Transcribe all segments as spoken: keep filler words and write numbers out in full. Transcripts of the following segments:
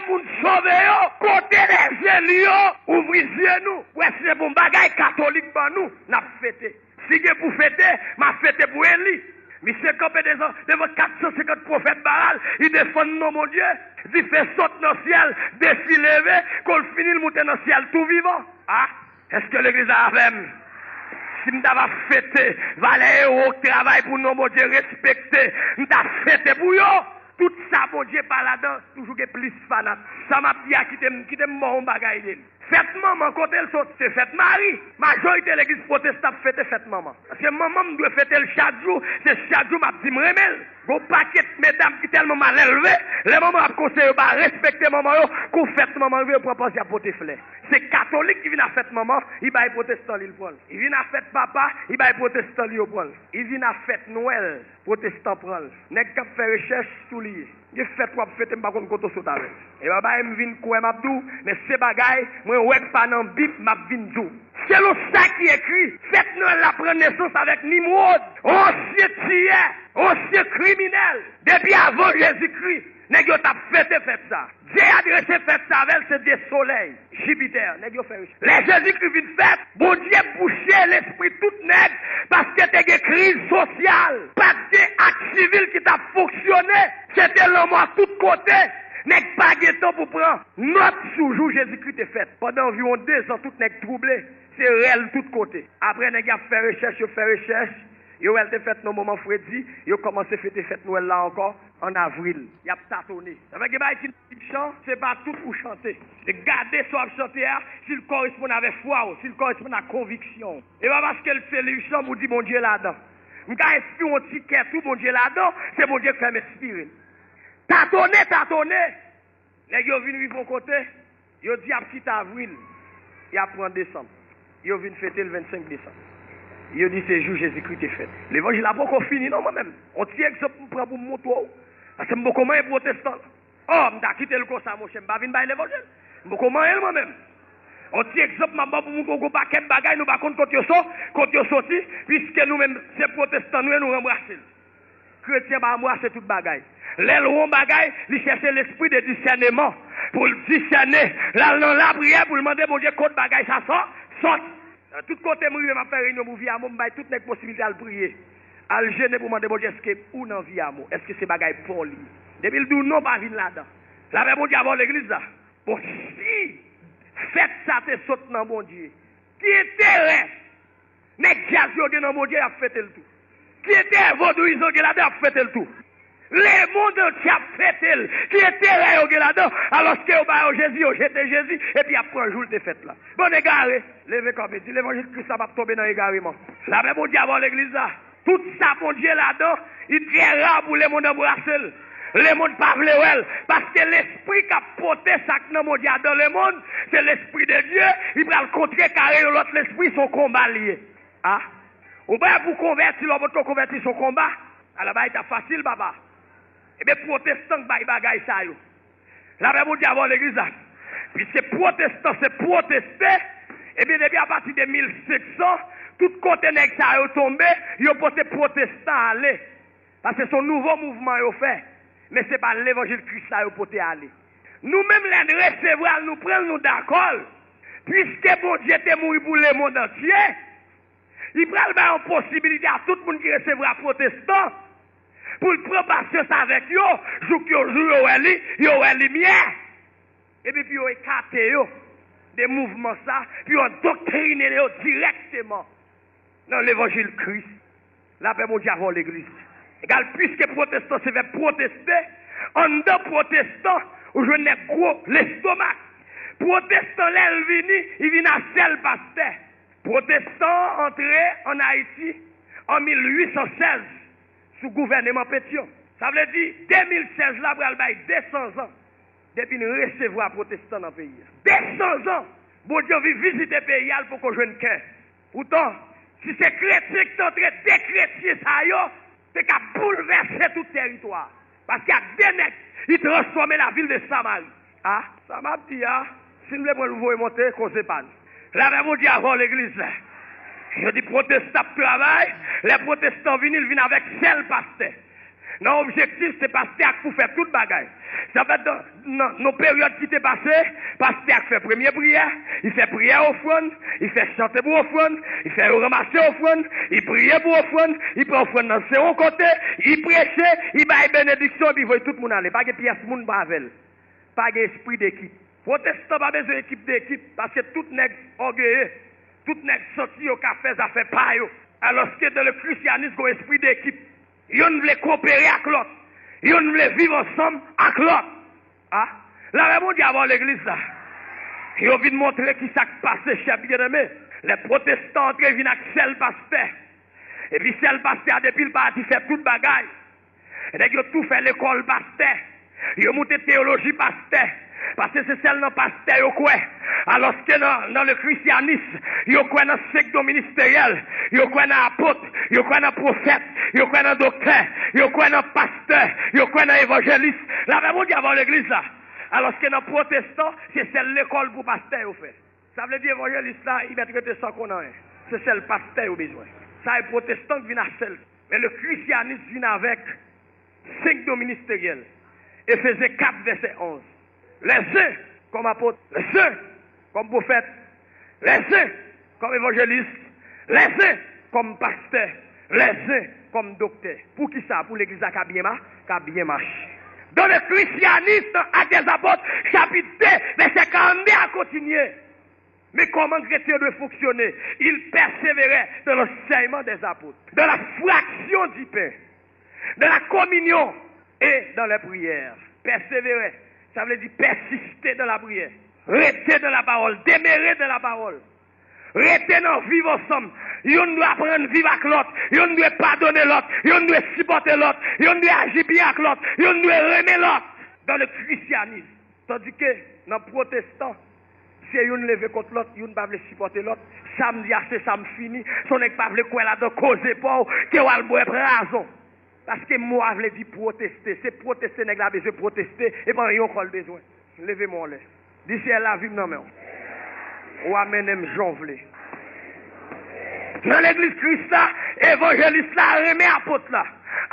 Moun sove yo, kote lèzeli yo, ouvri zye nou. Wè se bon bagay katolik ban nou, n ap fete. Si gen pou fete, m ap fete pou Eli. Misye kanpe devan, devan kat san senkant pwofèt Baal, li defann non Bondye. Dife sot nan syèl, defi leve, kou l fini l moute nan syèl tou vivan. A, èske legliz la avè m? Si m ta va fete, valè ewo k travay pou non Bondye respekte, m ta fete pou yo. Tout sa Bondye pa ladan, toujou gen plis fanat. Sa m ap di a, kite m, kite m ba w yon bagay de l. Fèt manman, kote l soti? Se fèt mari. Majorite legliz pwotestan ap fete fèt manman. Paske manman m dwe fete l chak jou, se chak jou m ap di m renmen l. Gon pakèt medam ki tèlman malelve, lè manman ap konseye yo pa respekte manman yo, kou fèt manman rive, yo pran panse y ap pote flè. Se katolik ki vin a fèt manman, li bay pwotestan li, l pran l. Li vin a fèt papa, li bay pwotestan li, yo pran l. Li vin a fèt Nwèl, pwotestan pran l. Nèg k ap fè rechèch, sou li ye. Gen fèt w ap fete, m pa konn kote w sot avè l. E pa bagay m vin kwè m ap di w, men se bagay mwen wè k pa nan Bib m ap vin di w. Selon sa ki ekri, fèt Nwèl la pran nesans avèk Nimwod, ansyen tiyè, ansyen kriminèl. Depi avan Jezikri, nèg yo t ap fete fèt sa. Dye adrese fèt sa avè l, se dye solèy, Jipitè. Nèg yo fè rechèch. Lè Jezikri vin fèt, Bondye bouche lespri tout nèg, paske te gen kriz sosyal. Pa t gen ak sivil ki t ap fonksyone. Se te lanmò tout kote. Nèg pa gen tan pou pran nòt sou jou Jezikri te fèt. Pandan anviwon dezan, tout nèg twouble. Se rèl tout kote. Apre, nèg y ap fè rechèch, yo fè rechèch. Yo wè l te fèt nan moman fredi, yo kòmanse fete fèt Nwèl la ankò ann avril. Y ap tatone. Sa fè gen bagay ki nan Bib chan, se pa tout ou chante. Se gade sa w ap chante a, si l kòresponn avèk fwa w, si l kòresponn ak konviksyon w. E pa paske l se liv chan pou w di Bondye ladan. M ka enspire yon ti kè tou, Bondye ladan, se Bondye k fè m enspire l. Tatone, tatone! Nèg yo vin rive yon kote, yo di y ap kite avril, y ap pran desanm. Yo vin fete l vennsenk desanm. Yo di se jou Jezikri te fèt. Levanjil la poko fini non, mwen menm. On ti egzanp m pran pou m montre w. Paske m poko manyen pwotestan. Oh, m ta kite l konsa, monchè, m pa vin bay levanjil. M poko manyen l mwen menm. On ti egzanp m ap ba w pou montre w gon pakèt bagay nou pa konn kot yo so, kot yo soti, piske nou menm se pwotestan nou ye, nou ranbrase l. Kretyen pa anbrase tout bagay. Lè l wè yon bagay, li chèche lespri de disèneman pou l disène. L al nan lapriyè pou l mande Bondye kot bagay sa sò, sòt. Tout kote m rive, m ap fè reyinyon pou Viyamo, m bay tout nèg posibilite al priye. Al jene pou mande Bondye, èske ou nan Viyamo? Èske se bagay pa w li ye? Depi l di w non, pa vin ladan. Lapè Bondye avè w legliz la. Bon, si fèt sa te sot nan Bondye, ki enterè nèg djaz yo gen nan Bondye, y ap fete l tou? Ki enterè vodouyizan gen ladan, y ap fete l tou? Lemonn antye ap fete l. Ki enterè yo gen ladan, alòske yo ba yo Jezi, yo jete Jezi, epi y ap pran jou l te fèt la? Bann egare, leve kanpe, di levanjil Kris la p ap tonbe nan egareman. Lapè Bondye avè w legliz la. Tout sa Bondye ladan, li trè ra pou lemonn anbrase l. Lemonn pa vle wè l, paske lespri k ap pote sa k nan Bondye adan lemonn, se lespri de Dye, li pral kontrekare yon lòt lespri, se yon konba l ye. A, ou prè pou konvèti, lè w potko konvèti, se yon konba. Ala bagay t ap fasil, papa. Ebyen, pwotestan k bay bagay sa yo. Lapè Bondye avè w legliz la. Piske pwotestan se pwoteste, ebyen depi apati de mil senk san, tout kote nèg sa yo tonbe, yo pote pwotestan ale. Paske se yon nouvo mouvman yo fè, men se pa levanjil Kris la yo pote ale. Nou menm lè n resevwa l, nou pran l, nou dakò l. Piske Bondye te mouri pou lemonn antye, li pral bay yon posibilite a tout moun ki resevwa pwotestan pou l pran pasyans avèk yo, jouk yo, jou yo wè li, yo wè limyè. Epi pou yo ekate yo de mouvman sa, pou yo andoktrine yo dirèkteman nan levanjil Kris. Lapè Bondye avè w legliz. Egal, piske pwotestan se vèb pwoteste, anndan pwotestan, ou jwenn nèg gwo lestomak. Pwotestan, lè l vini, li vin a sèl pastè. Pwotestan antre ann Ayiti an mil uit san sèz sou gouvèneman Petyon. Sa vle di, de mil sèz la pral bay de san zan depi n resevwa pwotestan nan peyi a. De san zan! Bondye anvi vizite peyi a, l poko jwenn kè. Poutan, si se kretyen ki t antre, de kretyen sa yo te ka boulvèse tout tèritwa a. Paske ak de nèg, li transfòme lavil de Samari. A, sa m ap di a, si n vle pran l voye monte, koze pa n. Lapè Bondye avè w legliz la. Yo di pwotestan ap travay, lè pwotestan vini, l vin avèk sèl pastè. Nan objektif, se pastè a k pou fè tout bagay. Sa fè nan, nan, nan peryòd ki te pase, pastè a k fè premye priyè, li fè priyè ofrann, li fè chante pou ofrann, li fè yo ranmase ofrann, li priye pou ofrann, li pran ofrann nan se yon kote, li preche, li bay benediksyon, epi voye tout moun ale. Pa gen pyès moun pa avè l. Pa gen espri dekip. Pwotestan pa bezwen ekip dekip, paske tout nèg ògeye, tout nèg santi yo ka fè zafè pa yo. Alòske dan le krisyanis, gon espri dekip. Youn vle kopere ak lòt. Youn vle viv ansanm ak lòt. A, lamè Bondye avè w legliz la. Yo vin montre ki sa k pase, chè byeneme. Lè pwotestan antre vin ak sèl pastè. Epi sèl pastè a, depi l pati, fè tout bagay. Nèg yo tou fè lekòl pastè. Yo moute teyoloji pastè. Paske se sèl nan pastè yo kwè. Alòske nan, nan le krisyanis, yo kwè nan senk don ministeryèl. Yo kwè nan apot. Yo kwè nan pwofèt. Yo kwè nan doktè. Yo kwè nan pastè. Yo kwè nan evanjelis. Lamè Bondye avè w legliz la. Alòske nan pwotestan, se sèl lekòl pou pastè yo fè. Sa vle di evanjelis la, li mèt rete san konn anyen. Se sèl pastè yo bezwen. Sa e pwotestan k vin a sèl. Men le krisyanis vin avèk senk don ministeryèl. Efezen kat vèsè onz. Lèzen kòm apot, lèzen kòm pwofèt, lèzen kòm evanjelis, lèzen kòm pastè, lèzen kòm doktè. Poukisa? Pou legliz la ka byen ma, ka byen mache. Donk le krisyanis nan Actes des Apôtres, chapit de, vèsè karannde a kontinye. Men kòman kretyen dwe fonksyone? Il persévérait dans l'enseignement des apôtres, dans la fraction du pain, dans la communion et dans les prières. Pèsevere, sa vle di pèsiste dans la prière. Rete dans la parole, demeurer dans la parole. Rete nan viv ansanm. Youn dwe aprann viv ak lòt. Youn dwe padone lòt. Youn dwe sipòte lòt. Youn dwe aji byen ak lòt. Youn dwe renmen lòt. Dans le christianisme. Tandike nan pwotestan, se youn leve kont lòt, youn pa vle sipòte lòt. Sa m di a, se sa m fini. Si yon nèg pa vle kwè ladan koze pa w, ke w al bwè pwazon. Paske mo a vle di pwoteste. Se pwoteste nèg la bezwen pwoteste, e pa anyen ankò l bezwen. Leve men w anlè. Di, Seyè, lavi m nan men w. Ou a mennen m jan w vle. Nan legliz Kris la, evanjelis la renmen apot la.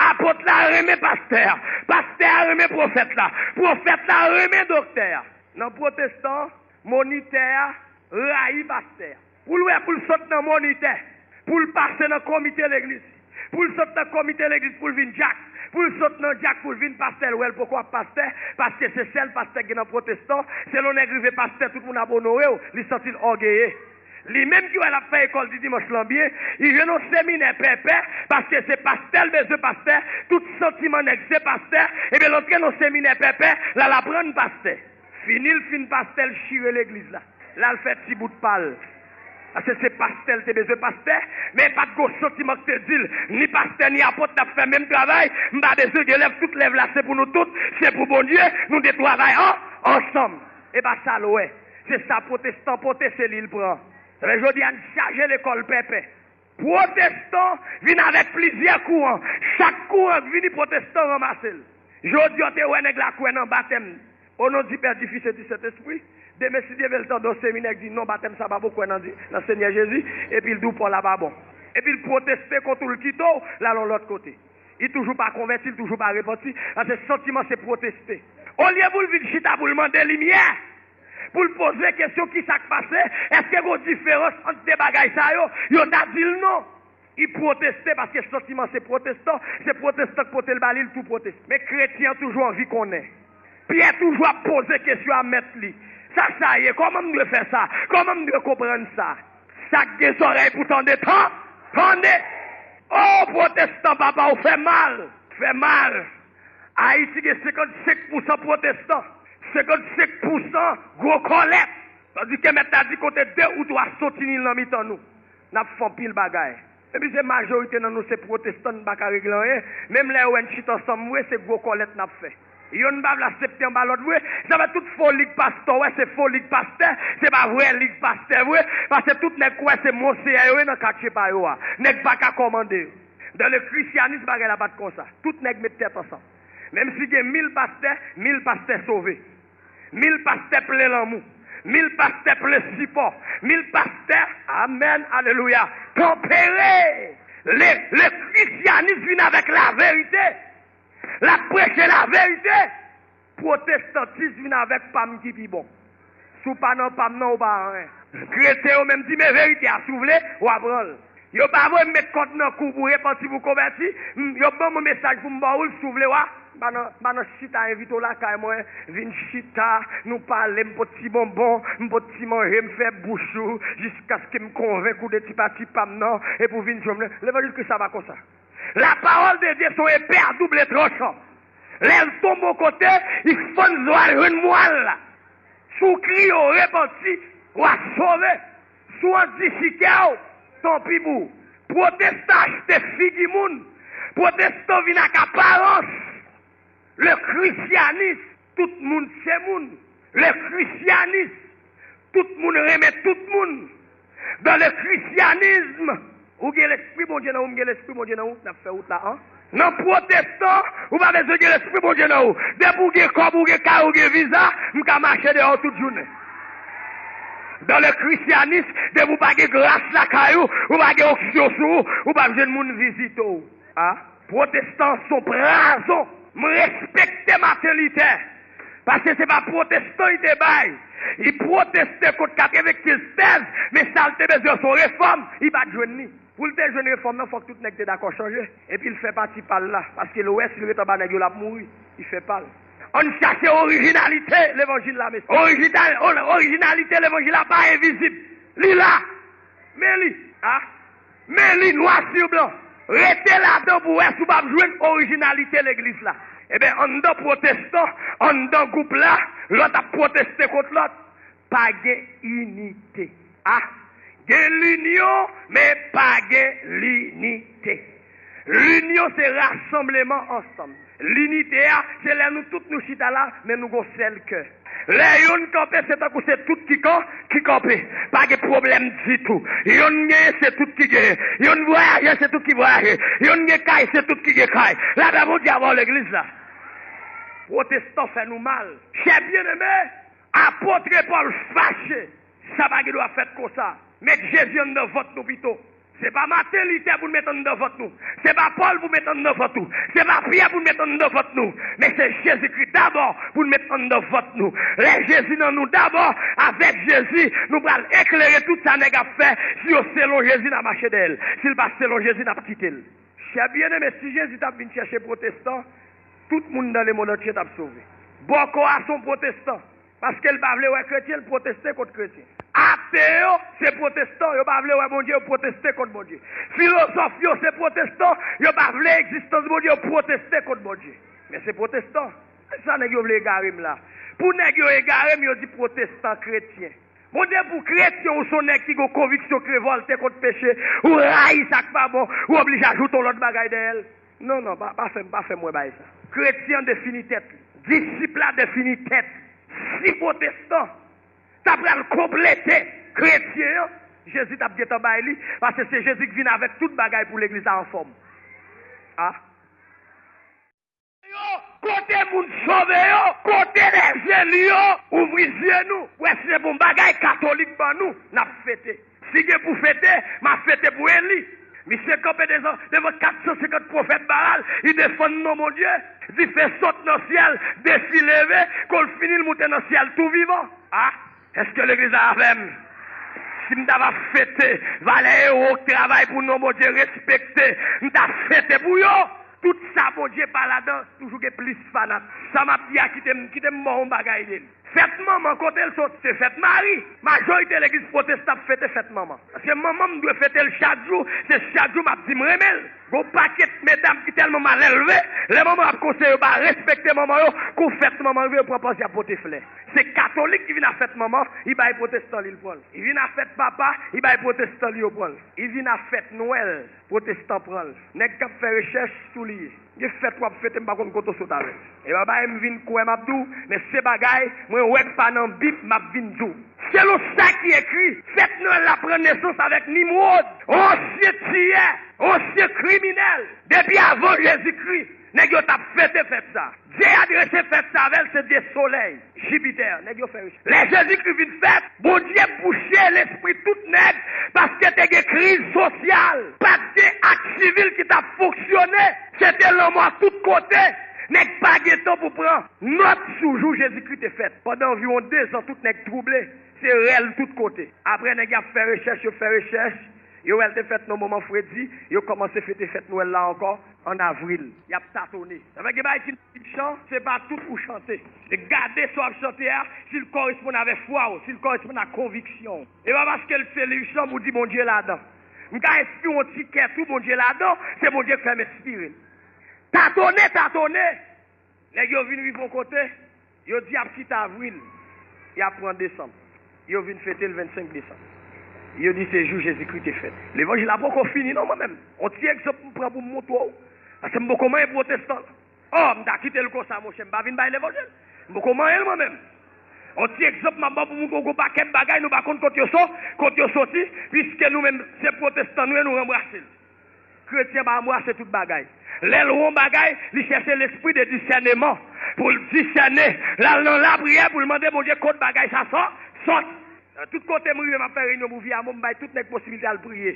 Apot la renmen pastè a. Pastè a renmen pwofèt la. Pwofèt la renmen doktè a. Nan pwotestan, monitè a rayi pastè a. Pou l wè, pou l sot nan monitè, pou l pase nan komite legliz, pou l sot nan komite legliz pou l vin dyak, pou l sot nan dyak pou l vin pastè, l wè l poko ap pastè, paske se sèl pastè k gen nan pwotestan, se lè yon nèg rive pastè, tout moun ap onore w, li santi l ògeye. Li menm ki wè l ap fè lekòl di dimanch lan byen, li jwenn yon seminè pèpè, paske se pastè l bezwen pastè, tout santiman nèg se pastè, ebyen l antre nan seminè pèpè, l al aprann pastè. Fini l fin pastè, l chire legliz la. L al fè ti bout pa l. Paske se pastè l te bezwen pastè, men pa t gon santiman k te di l, ni pastè ni apot n ap fè menm travay, m pa bezwen gen lèv, tout lèv la se pou nou tout, se pou Bondye, nou te travay an, ansanm. E pa sa l wè. Se sa pwotestan pote, se li l pran. Sa fè jodi a n chaje lekòl pèpè. Pwotestan vin avèk plizyè kouran. Chak kouran k vini, pwotestan ranmase l. Jodi a, w te wè nèg la kwè nan batèm. O non di Pè, di Fis e di Sentespri. Demen, si Dye vle, l tande yon seminè k di non, batèm sa pa bon, kwè nan, nan Senyè Jezi. Epi l di w pa w la pa bon. Epi l pwoteste kont ou, l kite w, l al yon lòt kote. Li toujou pa konvèti, li toujou pa repanti. Paske santiman se pwoteste. Olye pou l vin chita pou l mande limyè, pou l poze kesyon kisa k pase, èske gon diferans ant de bagay sa yo? Yo ta di l non. Li pwoteste paske santiman se pwotestan, se pwotestan k pote l ba li, li tou pwoteste. Men kretyen an toujou anvi konnen. Pyè toujou ap poze kesyon a mèt li. Sa sa ye? Kòman m dwe fè sa? Kòman m dwe konprann sa? Sa k gen zòrèy pou tande, tan, tande. O pwotestan, papa, ou fè mal, fè mal. Ayiti gen senkannsenk pousan pwotestan, senkannsenk pousan gwo kòlèt. Tandike mèt la di kote de ou twa soti ni nan mitan nou, n ap fè anpil bagay. Epi se majorite nan nou se pwotestan, n pa ka regle anyen. Menm lè yo wè n chita ansanm vre, se gwo kòlèt n ap fè. Yonn pa vle aksepte anba lòt vre. Sa fè tout fo lig pastè w wè, se fo lig pastè, se pa vrè lig pastè vre. Paske tout nèg kwè se monseyè yo ye nan katye pa yo a. Nèg pa ka kòmande yo. Dan le krisyanis, bagay la pa t konsa. Tout nèg met tèt ansanm. Menm si gen mil pastè, mil pastè sove. Mil pastè plen lanmou. Mil pastè plen sipò. Mil pastè, amèn, alelouya, tanpere. Le, le krisyanis vin avèk laverite. L ap preche laverite. Pwotestantis vin avèk pa m ki pi bon. Si w pa nan pa m nan, ou pa anyen. Kretyen yo menm di, men verite a, si w vle, w a pran l. Yo pa voye m met kòd nan kou pou repanti, pou konvèti. M, yo ban m yon mesaj pou m ba w l, si w vle, w a. M pa nan, m pa nan chita envite w lakay mwen, vin chita, nou pale, m pot ti bonbon, m pot ti manje, m fè bouch ou, jiskaske m konvenk ou de ti pati pa m nan, epi w vin jwenn mwen. Levanjil Kris la pa konsa. La parole de Dieu se yon epe a double tranchant. Lè l tonbe yon kote, li fann zwa l jwenn mwa l la. Si w kriye, w repanti, w a sove. Si w andichike w, tanpi pou ou. Pwotestan achte figi moun. Pwotestan vin ak aparans. Le christianisme, tout moun se moun. Le christianisme, tout moun renmen tout moun. Dans le christianisme, ou gen lespri Bondye nan ou, m gen lespri Bondye nan ou, n ap fè wout la, an. Nan pwotestan, ou pa bezwen gen lespri Bondye nan ou. Depi w gen kòb, ou gen kay, ou gen viza, m ka mache dèyè w tout jounen. Dans le christianisme, depi w pa gen gras lakay ou, ou pa gen onksyon sou ou, ou p ap jwenn moun vizite w. A, pwotestan se yon prazon. M respekte Maten Litè. Paske se pa pwotestan li te bay. Li pwoteste kont katrevenkenz tèz, men sa l te bezwen se yon refòm, li pa t jwenn li. Pou l te jwenn refòm nan, fòk tout nèg te dakò chanje. Epi l fè pati pa l la, paske l wè si l ret anba nèg yo, l ap mouri. Li fè pa l. Ann chache orijinalite levanjil la, mesye. Orijinal, o-, orijinalite levanjil la pa envizib. Li la. Men li, a. Men li nwa si blan. Rete ladan pou w wè si w p ap jwenn orijinalite legliz la. Ebyen, anndan pwotestan, anndan gwoup la, lòt ap pwoteste kont lòt. Pa gen inite. A, gen linyon, men pa gen linite. Linyon se rasanbleman ansanm. Linite a, se lè nou tout nou chita la, men nou gon sèl kè. Lè yonn kanpe, se tankou se tout ki kan, ki kanpe. Pa gen pwoblèm ditou. Yonn genyen, se tout ki genyen. Yonn vwayaje, se tout ki vwayaje. Yonn gen kay, se tout ki gen kay. Lapè Bondye avè w legliz la. Pwotestan fè nou mal. Chè byeneme, apot Pòl fache. Sa pa gen dwa fèt konsa. Met Jezi anndan vant nou pito. Se pa Maten Litè pou n met anndan vant nou. Se pa Pòl pou met anndan vant ou. Se pa Pyè pou n met anndan vant nou. Men se Jezikri dabò pou n met anndan vant nou. Lè Jezi nan nou dabò, avèk Jezi, nou pral eklere tout sa nèg ap fè. Si yo selon Jezi, n a mache dèyè l. Si l pa selon Jezi, n ap kite l. Chè byeneme, si Jezi t ap vin chèche pwotestan, tout moun nan lemonn antye t ap sove. Bòkò a se yon pwotestan. Paske l pa vle wè kretyen, l pwoteste kont kretyen. Ate yo, se pwotestan, yo pa vle wè Bondye, yo pwoteste kont Bondye. Filozòf yo, se pwotestan, yo pa vle egzistans Bondye, yo pwoteste kont Bondye. Men se pwotestan. Se sa nèg yo vle egare m la. Pou nèg yo egare m, yo di pwotestan kretyen. Bondye pou kretyen, ou se yon nèg ki gon konviksyon k revòlte kont peche, ou rayi sa k pa bon, ou oblije ajoute yon lòt bagay dèyè l. Non, non, pa, pa fè m, pa fè m wè bagay sa. Kretyen an defini tèt li. Disip la defini tèt li. Si pwotestan ta pral konplete kretyen an, Jezi t ap gentan bay li, paske se Jezi k vin avèk tout bagay pou legliz la anfòm. A. Yo, kote moun sove yo, kote lèzeli yo, ouvri zye nou, wè si se bon bagay katolik ban nou, n ap fete. Si gen pou fete, m ap fete pou Eli. Misye kanpe devan, devan kat san senkant pwofèt Baal, li defann non Bondye. Dife sot nan syèl, defi leve, kou l fini, l moute nan syèl tou vivan. A, èske legliz la avè m? Si m ta va fete, valè ewo k travay pou non Bondye respekte, m ta fete pou yo. Tout sa Bondye pa ladan, toujou gen plis fanat. Sa m ap di a, kite m, kite m ba w yon bagay de li. Fèt manman, kote l sot? Se fèt mari. Majorite legliz pwotestan ap fete fèt manman. Paske manman m dwe fete l chak jou, se chak jou m ap di m renmen l. Gon pakèt medam ki tèlman malelve, lè manman ap konseye yo pa respekte manman yo, kou fèt manman rive, yo pran pòz y ap pote flè. Se katolik ki vin a fèt manman, li bay pwotestan li, l pran l. Li vin a fèt papa, li bay pwotestan li, yo pran l. Li vin a fèt Nwèl, pwotestan pran l. Nèg k ap fè rechèch sou li ye. Gen fèt w ap fete, m pa konn kote w sot avè l. E pa bagay m vin kwè m ap di w, men se bagay mwen wè k pa nan Bib m ap vin di w. Selon sa ki ekri, fèt Nwèl la pran nesans avèk Nimwod, yon ansyen tiyè, yon ansyen kriminèl. Depi avan Jezikri, nèg yo t ap fete fèt sa. Dye y adrese fèt sa avè l, se dye solèy, Jipitè. Nèg yo fè rechèch. Lè Jezikri vin fèt, Bondye bouche lespri tout nèg, paske te gen kriz sosyal. Pa t gen ak sivil ki t ap fonksyone. Se te lanmò tout kote. Nèg pa gen tan pou pran nòt sou jou Jezikri te fèt. Pandan anviwon dezan, tout nèg twouble, se rèl tout kote. Apre, nèg y ap fè rechèch, yo fè rechèch, yo wè l te fèt nan moman fredi, yo kòmanse fete fèt Nwèl la ankò ann avril. Y ap tatone. Sa fè gen bagay ki nan Bib chan, se pa tout ou chante. Se gade sa w ap chante a, si l koresponn avèk fwa w, si l koresponn ak konviksyon w. E pa paske l se liv chan pou w di Bondye ladan. M ka enspire yon ti kèt ou Bondye ladan, se Bondye k fè m enspire l. Tatone, tatone. Nèg yo vin rive yon kote, yo di y ap kite avril, y ap pran desanm. Yo vin fete l vennsenk desanm. Yo di se jou Jezikri te fèt. Levanjil la poko fini non mwen menm. On ti egzanp m pran pou m montre w. Paske m poko manyen pwotestan. Oh, m ta kite l konsa monchè, m pa vin bay levanjil. M poko manyen l mwen menm. On ti egzanp m ap ba w pou montre w gon pakèt bagay nou pa konn kot yo so, kot yo soti, piske nou menm se pwotestan nou ye, nou ranbrase l. Kretyen pa anbrase tout bagay. Lè l wè yon bagay, li chèche lespri de disèneman pou l disène. L al nan lapriyè pou l mande Bondye kot bagay sa sò, sòt. Tout kote m rive, m ap fè reyinyon pou Viyamo, m bay tout nèg posibilite al priye.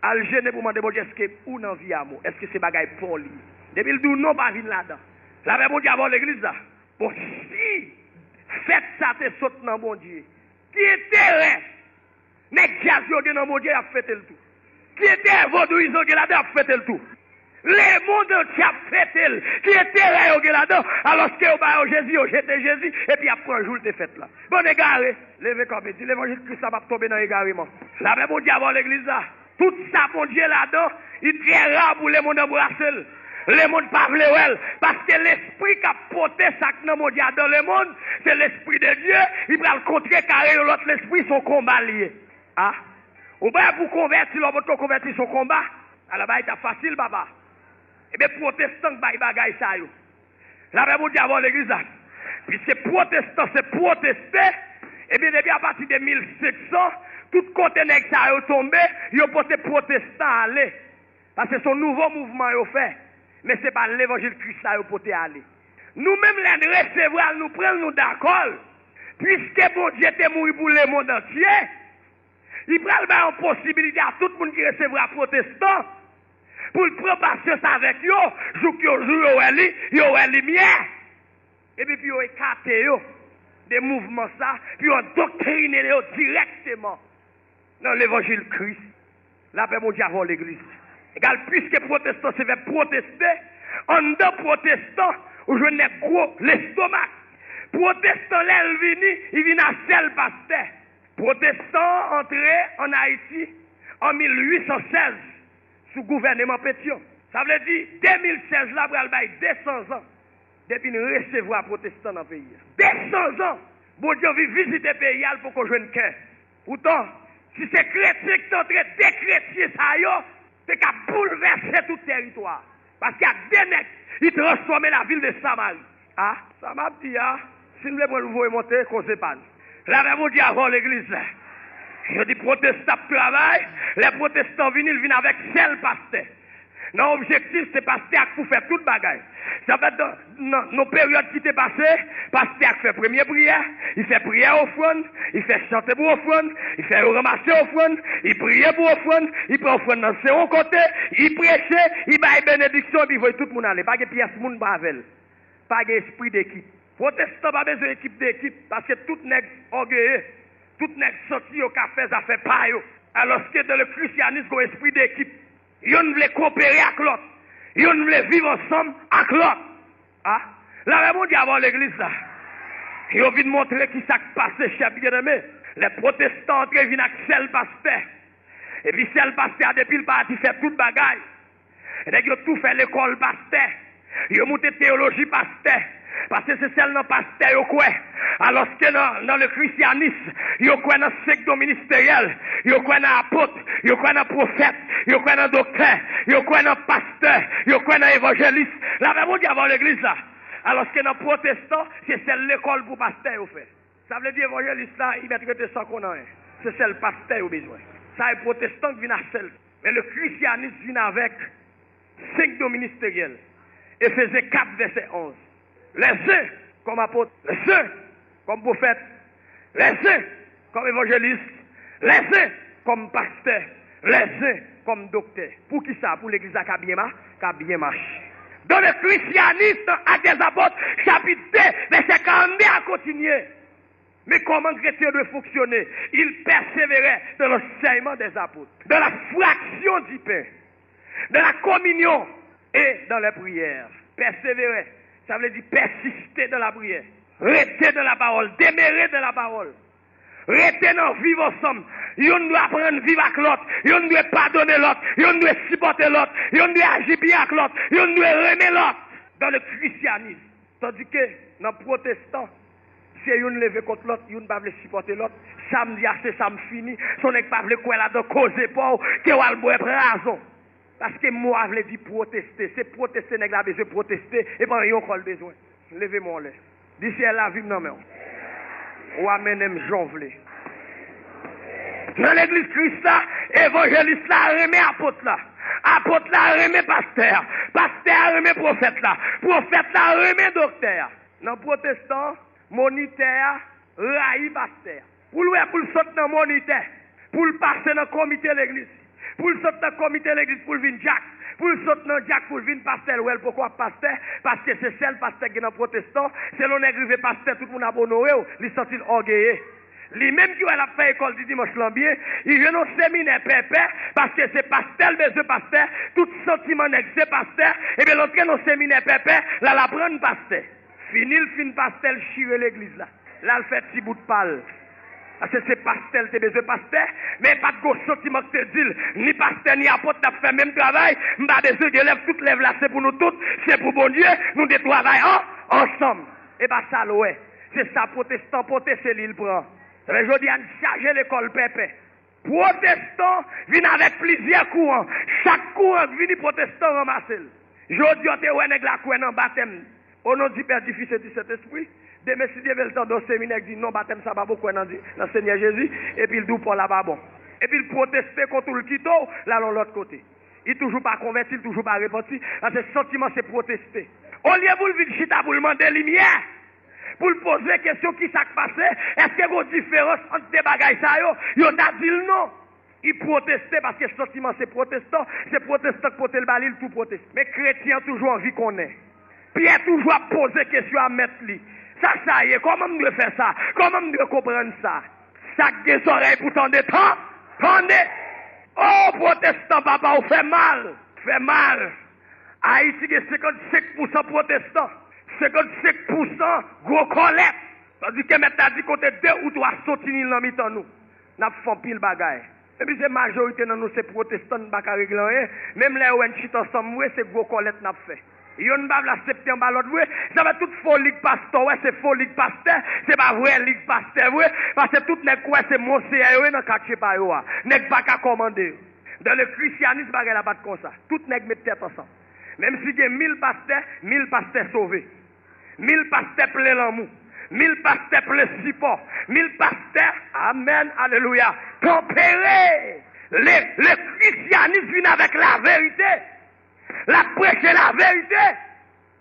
Al jene pou mande Bondye, èske ou nan Viyamo? Èske se bagay pa w li ye? Depi l di w non, pa vin ladan. Lapè Bondye avè w legliz la. Bon, si fèt sa te sot nan Bondye, ki enterè nèg djaz yo gen nan Bondye, y ap fete l tou. Ki enterè vodouyizan gen ladan, y ap fete l tou. Lemonn antye ap fete l. Ki enterè yo gen ladan? Alòske yo ba yo Jezi, yo jete Jezi, epi y ap pran jou l te fèt la. Bann egare, leve kanpe, di levanjil Kris la p ap tonbe nan egareman. Lapè Bondye avè w legliz la. Tout sa Bondye ladan, li trè ra pou lemonn anbrase l. Lemonn pa vle wè l, paske lespri k ap pote sa k nan Bondye a dan lemonn, se lespri de Dye, li pral kontrekare yon lòt lespri, se yon konba l ye. A, ou prè pou konvèti, lè w potko konvèti, se yon konba. Ala bagay t ap fasil, papa. Ebyen, pwotestan k bay bagay sa yo. Lapè Bondye avè w legliz la. Piske pwotestan se pwoteste, ebyen, depi apati de mil senk san, tout kote nèg sa yo tonbe, yo pote pwotestan ale. Paske se yon nouvo mouvman yo fè, men se pa levanjil Kris la yo pote ale. Nou menm, lè n resevwa l, nou pran l, nou dakò l. Piske Bondye te mouri pou lemonn antye, li pral bay yon posibilite a tout moun ki resevwa pwotestan pou l pran pasyans avèk yo, jouk yo, jou yo wè li, yo wè limyè. Epi pou yo ekate yo de mouvman sa, pou yo andoktrine yo dirèkteman nan levanjil Kris. Lapè Bondye avè w legliz. Egal, piske pwotestan se vèb pwoteste, anndan pwotestan, ou jwenn nèg gwo lestomak. Pwotestan, lè l vini, li vin a sèl pastè. Pwotestan antre ann Ayiti an mil uit san sèz sou gouvèneman Petyon. Sa vle di, de mil sèz la pral bay de san zan depi n resevwa pwotestan nan peyi a. De san zan! Bondye anvi vizite peyi a, l poko jwenn kè. Poutan, si se kretyen ki t antre, de kretyen sa yo te ka boulvèse tout tèritwa a. Paske ak de nèg, li transfòme lavil de Samari. A, sa m ap di a, si n vle pran l voye monte, koze pa n. Lapè Bondye avè w legliz la. Yo di pwotestan ap travay, lè pwotestan vini, l vin avèk sèl pastè. Nan objektif, se pastè a k pou fè tout bagay. Sa fè nan, nan, nan peryòd ki te pase, pastè a k fè premye priyè, li fè priyè ofrann, li fè chante pou ofrann, li fè yo ranmase ofrann, li priye pou ofrann, li pran ofrann nan se yon kote, li preche, li bay benediksyon, epi voye tout moun ale. Pa gen pyès moun pa avè l. Pa gen espri dekip. Pwotestan pa bezwen ekip dekip, paske tout nèg ògeye, tout nèg santi yo ka fè zafè pa yo. Alòske dans le christianisme, gon espri dekip. Yonn vle kopere ak lòt. Yonn vle viv ansanm ak lòt. A, lapè Bondye avè w legliz la. Yo vin montre ki sa k pase, chè byeneme. Lè pwotestan antre vin ak sèl pastè. Epi sèl pastè a, depi l pati, fè tout bagay. Nèg yo tou fè lekòl pastè. Yo moute teyoloji pastè. Paske se sèl nan pastè yo kwè. Alòske nan, nan le christianisme, yo kwè nan senk don ministeryèl. Yo kwè nan apot. Yo kwè nan pwofèt. Yo kwè nan doktè. Yo kwè nan pastè. Yo kwè nan evanjelis. Lapè Bondye avè w legliz la. Alòske nan pwotestan, se sèl lekòl pou pastè yo fè. Sa vle di evanjelis la, li mèt rete san konn anyen. Se sèl pastè yo bezwen. Sa e pwotestan k vin a sèl. Men le christianisme vin avèk senk don ministeryèl. Efezyen kat vèsè onz. Lèzen kòm apot, lèzen kòm pwofèt, lèzen kòm evanjelis, lèzen kòm pastè, lèzen kòm doktè. Poukisa? Pou legliz la ka byen ma-, ka byen mache. Dans le christianisme, dans Actes des Apôtres, chapitre deux, verset quarante-deux a continué. Men kòman kretyen dwe fonksyone? Il persévérait dans l'enseignement des apôtres, dans la fraction du pain, dans la communion et dans les prières. Pèsevere, sa vle di pèsiste dans la prière, rete dans la parole, demeurer dans la parole, rete nan viv ansanm. Youn dwe aprann viv ak lòt, youn dwe padone lòt, youn dwe sipòte lòt, youn dwe aji byen ak lòt, youn dwe renmen lòt. Dans le christianisme, tandis que nan pwotestan, se youn leve kont lòt, youn pa vle sipòte lòt. Sa m di a, se sa m fini. Se yon nèg pa vle kwè ladan koze pa w, ke w al bwè pwazon. Paske mo a vle di pwoteste. Se pwoteste nèg la bezwen pwoteste, e pa yon kò l bezwen. Leve men w anlè. Di syèl la vin nan men w. Ou a mennen m jan w vle. Nan legliz Kris la, evanjelis la renmen apot la. Apot la renmen pastè a. Pastè a renmen pwofèt la. Pwofèt la renmen doktè a. Nan pwotestan, monitè a rayi pastè a. Pou l wè, pou l sot nan monitè, pou l pase nan komite legliz, pou l sot nan komite legliz pou l vin dyak, pou l sot nan dyak pou l vin pastè, l wè l poko ap pastè, paske se sèl pastè k gen nan pwotestan. Se lè yon nèg rive pastè, tout moun ap onore w, li santi l ògeye. Li menm ki wè l ap fè ekòl di dimanch lan byen, li jwenn yon seminè pèpè, paske se pastè l bezwen pastè, tout santiman nèg se pastè, ebyen l antre nan seminè pèpè, l al aprann pastè. Fini l fin pastè, l chire legliz la. L al fè ti bout pa l. Paske se pastè l te bezwen pastè, men pa t gon santiman k te di l, ni pastè ni apot n ap fè menm travay, m pa bezwen gen lèv, tout lèv la se pou nou tout, se pou Bondye, nou te travay an, ansanm. E pa sa l wè. Se sa pwotestan pote, se li l pran. Sa fè jodi a n chaje lekòl pèpè. Pwotestan vin avèk plizyè kouran. Chak kouran k vini, pwotestan ranmase l. Jodi a, w te wè nèg la kwè nan batèm. O non di Pè, di Fis e di Sentespri. Demen, si Dye vle, l tande yon seminè k di non, batèm sa pa bon, kwè nan di, nan Senyè Jezi. Epi l di w pa w la pa bon. Epi l pwoteste kont ou, l kite w, l al yon lòt kote. Li toujou pa konvèti, li toujou pa repanti. Paske santiman se pwoteste. Olye pou l vin chita pou l mande limyè, pou l poze kesyon kisa k pase, èske gon diferans ant de bagay sa yo? Yo ta di l non. Li pwoteste paske santiman se pwotestan, se pwotestan k pote l ba li, l tou pwoteste. Men kretyen an toujou anvi konnen. Pyè toujou ap poze kesyon a mèt li. Sa sa ye? Kòman m dwe fè sa? Kòman m dwe konprann sa? Sa k gen zòrèy pou tande, tan-, tande. O pwotestan, papa, w fè mal, fè mal. Ayiti gen senkannsenk pousan pwotestan, senkannsenk pousan gwo kòlèt. Tandis ke mèt la di kote de ou twa soti ni nan mitan nou, n ap fè anpil bagay. Epi se majorite nan nou se pwotestan, n pa ka regle anyen. Menm lè yo wè n chita ansanm vre, se gwo kòlèt n ap fè. Yonn pa vle aksepte anba lòt vre. Sa fè tout fo lig pastè w wè, se fo lig pastè, se pa vrè lig pastè vre. Paske tout nèg kwè se monseyè yo ye nan katye pa yo a. Nèg pa ka kòmande yo. Dans le christianisme, bagay la pa t konsa. Tout nèg met tèt ansanm. Menm si gen mil pastè, mil pastè sove. Mil pastè plen lanmou. Mil pastè plen sipò. Mil pastè, amèn, alelouya, tanpere. Le, le christianisme vin avèk laverite. L ap preche laverite.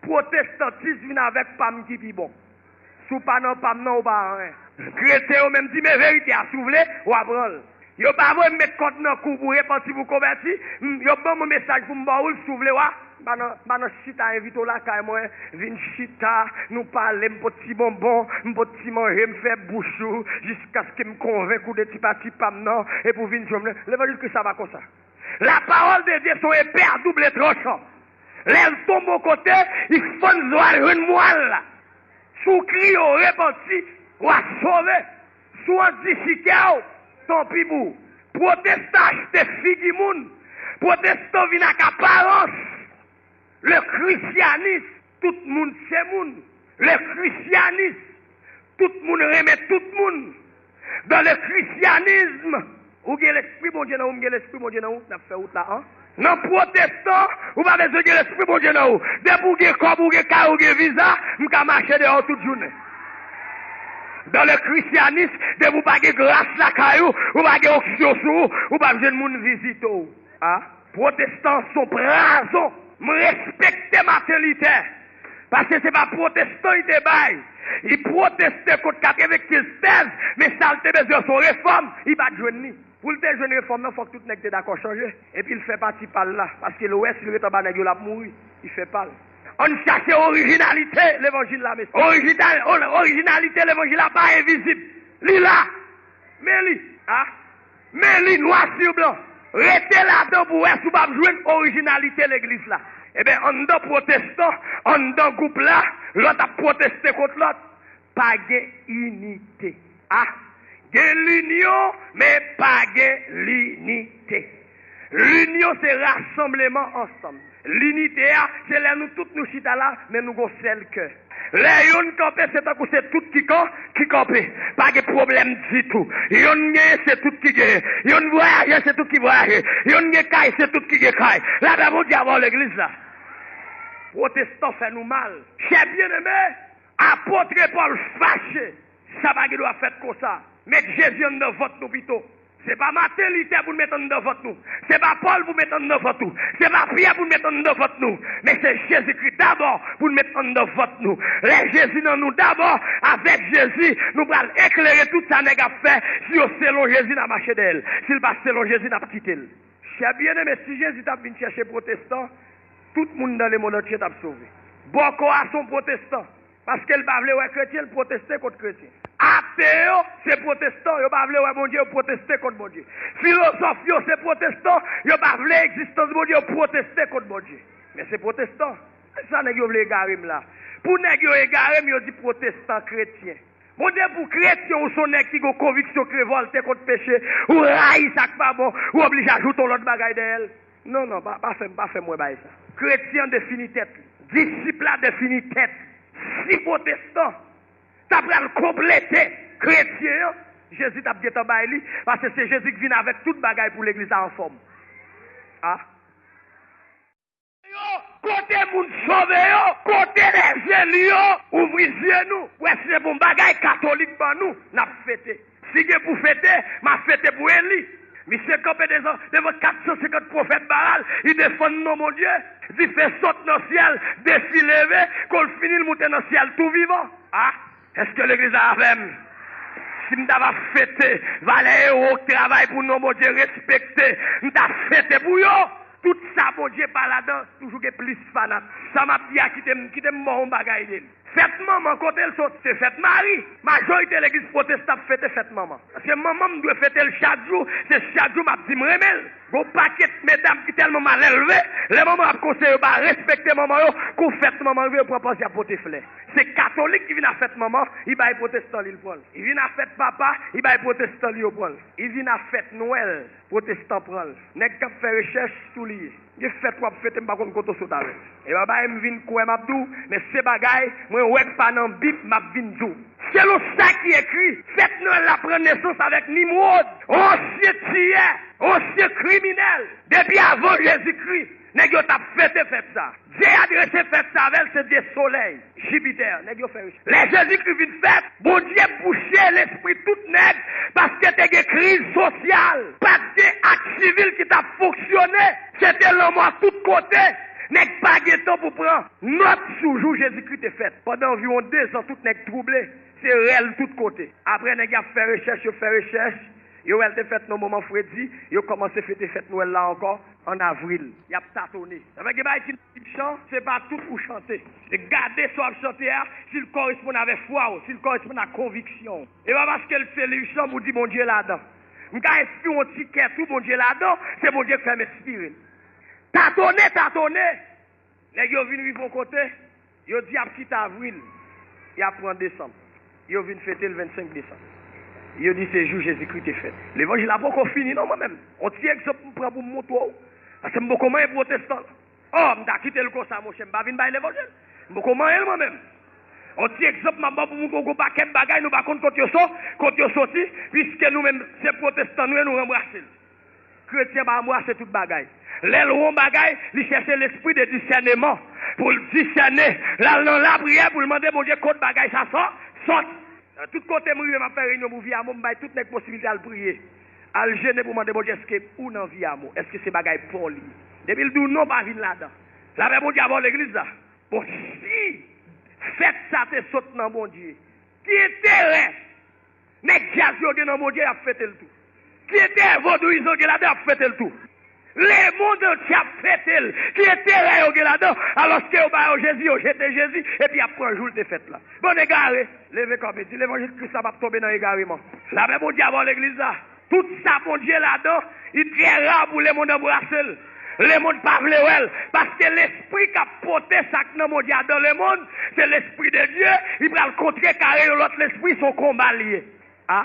Pwotestantis vin avèk pa m ki pi bon. Si w pa nan pa m nan, ou pa anyen. Kretyen yo menm di, men verite a, si w vle, w a pran l. Yo pa voye m met kòd nan kou pou repanti, pou konvèti. M, yo ban mwen mesaj pou m ba w l, si w vle, w a. M pa nan, m pa nan chita envite w lakay mwen, vin chita, nou pale, m pot ti bonbon, m pot ti manje, m fè bouch ou, jiskaske m konvenk ou de ti pati pa m nan, epi w vin jwenn mwen. Levanjil Kris la pa konsa. La parole de Dieu se yon epe a double tranchan. Lè l tonbe yon kote, li fann zwa l jwenn mwa l la. Si w kriye, w repanti, w a sove. Si w andisi kè w, tanpi pou ou. Pwotestan achte figi moun. Pwotestan vin ak aparans. Le christianisme, tout moun se moun. Le christianisme, tout moun renmen tout moun. Dans le christianisme, ou gen lespri Bondye nan ou, m gen lespri Bondye nan ou, n ap fè wout la, an. Nan pwotestan, ou pa bezwen gen lespri Bondye nan ou. Depi w gen kòb, ou gen kay, ou gen viza, m ka mache deyò w tout jounen. Dans le christianisme, depi w pa gen gras lakay ou, ou pa gen onksyon sou ou, ou p ap jwenn moun vizite w. A, pwotestan se yon pwazon. M respekte Maten Litè. Paske se pa pwotestan li te bay. Li pwoteste kont katrevenkenz tèz, men sa l te Bezwen se yon refòm, li pa t jwenn li. Pou l te jwenn refòm nan, fòk tout nèg te dakò chanje. Epi l fè pati pa l la, paske l wè si l ret anba nèg yo, l ap mouri. Li fè pa l. Ann chache orijinalite levanjil la, mesye. Orijinal, orijinalite levanjil la pa envizib. Li la. Men li, a. Men li, nwa si blan. Rete ladan pou w wè si w p ap jwenn orijinalite legliz la. Ebyen, anndan pwotestan, anndan gwoup la, lòt ap pwoteste kont lòt. Pa gen inite. A, gen linyon, men pa gen linite. Linyon se rasanbleman ansanm. Linite a, se lè nou tout nou chita la, men nou gon sèl kè. Lè yonn kanpe, se tankou se tout ki kan, ki kanpe. Pa gen pwoblèm ditou. Yonn genyen, se tout ki genyen. Yonn vwayaje, se tout ki vwayaje. Yonn gen kay, se tout ki gen kay. Lapè Bondye avè w legliz la. Pwotestan fè nou mal. Chè byeneme, apot Pòl fache. Sa pa gen dwa fèt konsa. Met Jezi anndan vant nou pito. Se pa Maten Litè pou n met anndan vant nou. Se pa Pòl pou met anndan vant nou. Se pa Pyè pou n met anndan vant nou. Men se Jezikri dabò pou n met anndan vant nou. Lè Jezi nan nou dabò, avèk Jezi, nou pral eklere tout sa nèg ap fè. Si yo selon Jezi, n a mache dèyè l. Si l pa selon Jezi, n ap kite l. Chè byeneme, si Jezi t ap vin chèche pwotestan, tout moun nan lemonn antye t ap sove. Bòkò a se yon pwotestan. Paske l pa vle wè kretyen, l pwoteste kont kretyen. Ate yo, se pwotestan, yo pa vle wè Bondye, yo pwoteste kont Bondye. Filozòf yo, se pwotestan, yo pa vle egzistans Bondye, yo pwoteste kont Bondye. Men se pwotestan. Se sa nèg yo vle egare m la. Pou nèg yo egare m, yo di pwotestan kretyen. Bondye pou kretyen, ou se yon nèg ki gen konviksyon k revòlte kont peche, ou rayi sa k pa bon, ou oblije ajoute yon lòt bagay dèyè l. Non, non, pa, pa fè m, pa fè m wè bagay sa. Kretyen an defini tèt li. Disip la defini tèt li. Si pwotestan ta pral konplete kretyen an, Jezi t ap gentan bay li, paske se Jezi k vin avèk tout bagay pou legliz la anfòm. A. Yo, kote moun sove yo, kote lèzeli yo, ouvri zye nou, pou wè si se bon bagay katolik ban nou, n ap fete. Si gen pou fete, m ap fete pou Eli. Misye kanpe devan, devan kat san senkant pwofèt Baal, li defann non Bondye, dife sot nan syèl, defi leve, kou l fini l moute nan syèl tou vivan. A, èske legliz la avè m? Si m ta va fete, valè ewo k travay pou non Bondye respekte, m ta fete pou yo. Tout sa Bondye pa ladan, toujou gen plis fanat. Sa m ap di a, kite m, kite m ba w yon bagay de li. Fèt manman, kote l soti? Se fèt mari. Majorite legliz pwotestan ap fete fèt manman. Paske manman m dwe fete l chak jou, se chak jou m ap di m renmen l. Gon pakèt medam ki tèlman malelve, lè manman ap konseye yo pa respekte manman yo, kou fèt manman rive, yo pran panse y ap pote flè. Se katolik ki vin a fèt manman, li bay pwotestan li, li pran l. Li vin a fèt papa, li bay pwotestan li, yo pran l. Li vin a fèt Nwèl, pwotestan pran l. Nèg k ap fè rechèch sou li ye. Gen fèt w ap fete, m pa konn kote w sot avè l. E pa bagay m vin kwè m ap di w, men se bagay mwen wè k pa nan Bib m ap vin di w. Selon sa ki ekri, fèt Nwèl la pran nesans avèk Nimwod, ansyen tiyè, ansyen kriminèl. Depi avan Jezikri, nèg yo t ap fete fèt sa. Dye a drese fèt sa avè l, se dye solèy, Jipitè. Nèg yo fè rechèch. Lè Jezikri vin fèt, Bondye bouche lespri tout nèg, paske te gen kriz sosyal. Pa t gen ak sivil ki t ap fonksyone. Se te lanmò tout kote. Nèg pa gen tan pou pran nòt sou jou Jezikri te fèt. Pandan anviwon dezan, tout nèg twouble. Se rèl tout kote. Apre, nèg y ap fè rechèch, yo fè rechèch. Yo wè l te fèt nan moman fredi, yo kòmanse fete fèt Nwèl la ankò ann avril. Y ap tatone. Sa fè gen bagay ki nan Bib chan, se pa tout ou chante. Se gade sa w ap chante a, si l kòresponn avèk fwa w, si l kòresponn ak konviksyon w. E pa paske l se liv chan pou di Bondye ladan. M ka enspire yon ti kèt ou, Bondye ladan, se Bondye k fè m enspire l. Tatone, tatone! Nèg yo vin rive yon kote, yo di y ap kite avril, y ap pran desanm. Yo vin fete l vennsenk desanm. Yo di se jou Jezikri te fèt. Levanjil la poko fini non, mwen menm. On ti egzanp m pran pou m montre w. Paske m poko manyen pwotestan. Ò, m ta kite l konsa, monchè, m pa vin bay levanjil. M poko manyen l mwen menm. On ti egzanp m ap ba w pou montre w gon pakèt bagay nou pa konn kot yo so, kot yo soti, piske nou menm se pwotestan nou ye, nou ranbrase l. Kretyen pa anbrase tout bagay. Lè l wè yon bagay, li chèche lespri de disèneman pou l disène. L al nan lapriyè pou l mande Bondye kot bagay sa sò-, sòti. Nan tout kote m rive, m ap fè reyinyon pou Viyamo, m bay tout nèg posibilite al priye. Al jene pou mande Bondye, èske ou nan Viyamo? Èske se bagay pa w li ye? Depi l di w non, pa vin ladan. Lapè Bondye avè w legliz la. Bon, si fèt sa te sot nan Bondye, ki enterè nèg djaz yo gen nan Bondye, y ap fete l tou. Ki enterè vodouyizan yo gen ladan, y ap fete l tou. Lemonn antye ap fete l. Ki enterè yo gen ladan? Alòske yo ba yo Jezi, yo jete Jezi, epi y ap pran jou l te fèt la. Bann egare, leve kanpe, di, levanjil Kris la p ap tonbe nan egareman. Lapè Bondye avè w, legliz la. Tout sa Bondye ladan, li trè ra pou lemonn anbrase l. Lemonn pa vle wè l, paske lespri k ap pote sa k nan Bondye a dan lemonn, se Lespri de Dye, li pral kontrekare yon lòt lespri, se yon konba l ye. A,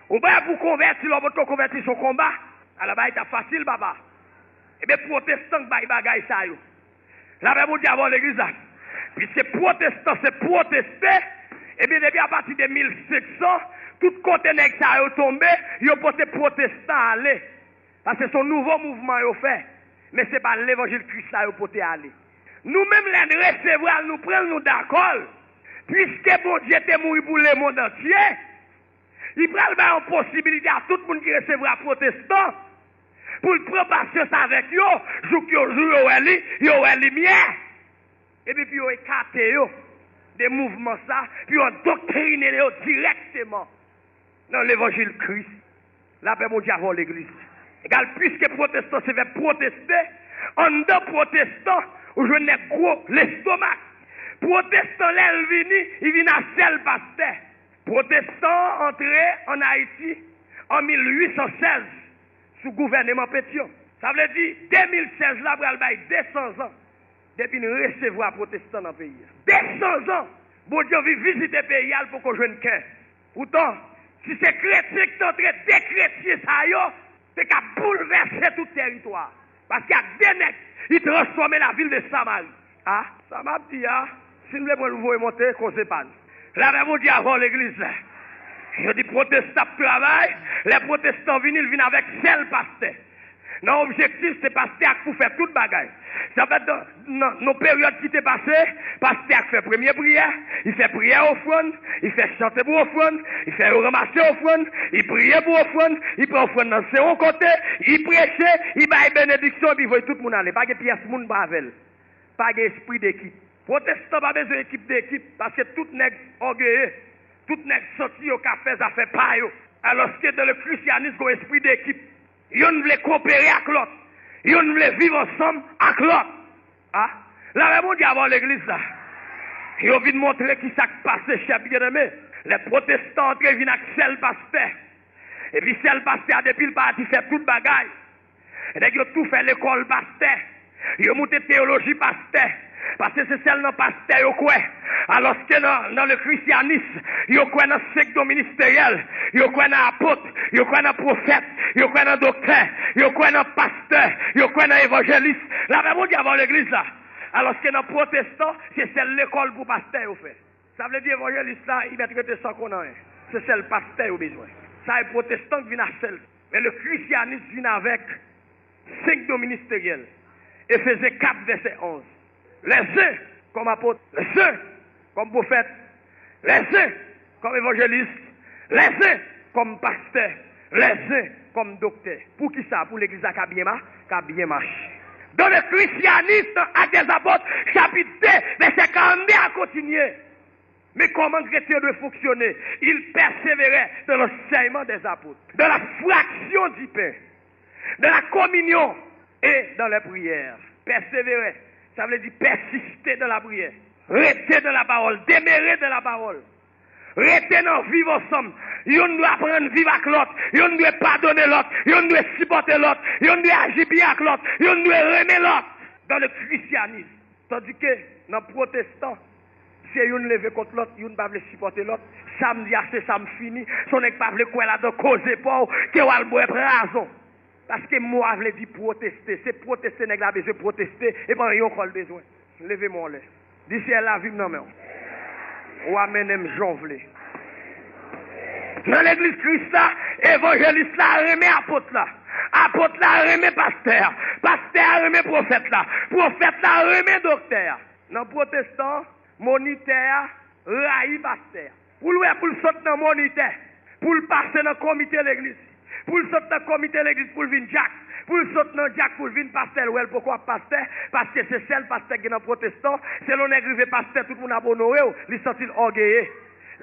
ou prè pou konvèti, lè w potko konvèti, se yon konba. Ala bagay t ap fasil, papa. Ebyen, pwotestan k bay bagay sa yo. Lapè Bondye avè w, legliz la. Piske pwotestan se pwoteste, ebyen, depi apati de mil senk san, tout kote nèg sa yo tonbe, yo pote pwotestan ale. Paske se yon nouvo mouvman yo fè, men se pa levanjil Kris la yo pote ale. Nou menm, lè n resevwa l, nou pran l, nou dakò l. Piske Bondye te mouri pou lemonn antye, li pral bay yon posibilite a tout moun ki resevwa pwotestan pou l pran pasyans avèk yo, jouk yo, jou yo wè li, yo wè limyè. Epi pou yo ekate yo de mouvman sa, pou yo andoktrine yo dirèkteman nan levanjil Kris. Lapè Bondye avè w, legliz. Egal, piske pwotestan se vèb pwoteste, anndan pwotestan, ou jwenn nèg gwo lestomak. Pwotestan, lè l vini, li vin a sèl pastè. Pwotestan antre ann Ayiti an mil uit san sèz sou gouvèneman Petyon. Sa vle di, de mil sèz la pral bay de san zan depi n resevwa pwotestan nan peyi a. De san zan! Bondye vin vizite peyi a, l poko jwenn kè. Poutan, si se kretyen ki t antre, de kretyen sa yo te ka boulvèse tout tèritwa a. Paske ak de nèg, li transfòme lavil de Samari. A, sa m ap di a, si n vle pran l voye monte, koze pa n. Lapè Bondye avè w, legliz la. Yo di pwotestan ap travay, lè pwotestan vini, l vin avèk sèl pastè. Nan objektif, se pastè a k pou fè tout bagay. Sa fè nan, nan, nan peryòd ki te pase, pastè a k fè premye priyè, li fè priyè ofrann, li fè chante pou ofrann, li fè yo ranmase ofrann, li priye pou ofrann, li pran ofrann nan se yon kote, li preche, li bay benediksyon, epi voye tout moun ale. Pa gen pyès moun pa avè l. Pa gen espri dekip. Pwotestan pa bezwen ekip dekip, paske tout nèg ògeye, tout nèg santi yo ka fè zafè pa yo. Alòske dan le krisyanis, gon espri dekip. Youn vle kopere ak lòt. Youn vle viv ansanm ak lòt. A, lapè Bondye avè w, legliz la. Yo vin montre ki sa k pase, chè byeneme. Lè pwotestan antre, vin ak sèl pastè. Epi sèl pastè a, depi l pati, fè tout bagay. Nèg yo tou fè lekòl pastè. Yo moute teyoloji pastè. Paske se sèl nan pastè yo kwè. Alòske nan, nan le krisyanis, yo kwè nan senk don ministeryèl. Yo kwè nan apot. Yo kwè nan pwofèt. Yo kwè nan doktè. Yo kwè nan pastè. Yo kwè nan evanjelis. Lapè Bondye avè w, legliz la. Alòske nan pwotestan, se sèl lekòl pou pastè yo fè. Sa vle di evanjelis la, li mèt rete san konn anyen. Se sèl pastè yo bezwen. Sa e pwotestan k vin a sèl. Men le krisyanis vin avèk senk don ministeryèl. Efezyen kat vèsè onz. Lèzen kòm apot, lèzen kòm pwofèt, lèzen kòm evanjelis, lèzen kòm pastè, lèzen kòm doktè. Poukisa? Pou legliz la ka byen ma-, ka byen mache. Donk, le krisyanis nan Actes des Apôtres, chapit de, vèsè karannde a kontinye. Men kòman kretyen dwe fonksyone? Il persévérait dans l'enseignement des apôtres, dans la fraction du pain, dans la communion et dans les prières. Pèsevere, sa vle di pèsiste dans la prière. Rete dans la parole, demeurer dans la parole. Rete nan viv ansanm. Youn dwe aprann viv ak lòt. Youn dwe padone lòt. Youn dwe sipòte lòt. Youn dwe aji byen ak lòt. Youn dwe renmen lòt. Dans le christianisme. Tandike nan pwotestan, se youn leve kont lòt, youn pa vle sipòte lòt. Sa m di a, se sa m fini. Se yon nèg pa vle kwè ladan koze pa w, ke w al bwè pwazon. Paske mo a vle di pwoteste. Se pwoteste nèg la bezwen pwoteste, e pa anyen ankò l bezwen. Leve men w anlè. Di, Syèl la, vi m nan men w. Ou a mennen m jan w vle. Nan legliz Kris la, evanjelis la renmen apot la. Apot la renmen pastè a. Pastè a renmen pwofèt la. Pwofèt la renmen doktè a. Nan pwotestan, monitè a rayi pastè a. Pou l wè, pou l sot nan monitè, pou l pase nan komite legliz, pou l sot nan komite legliz, pou l vin dyak, pou l sot nan dyak, pou l vin pastè, l wè l poko ap pastè, paske se sèl pastè k gen nan pwotestan. Se lè yon nèg rive pastè, tout moun ap onore w, li santi l ògeye.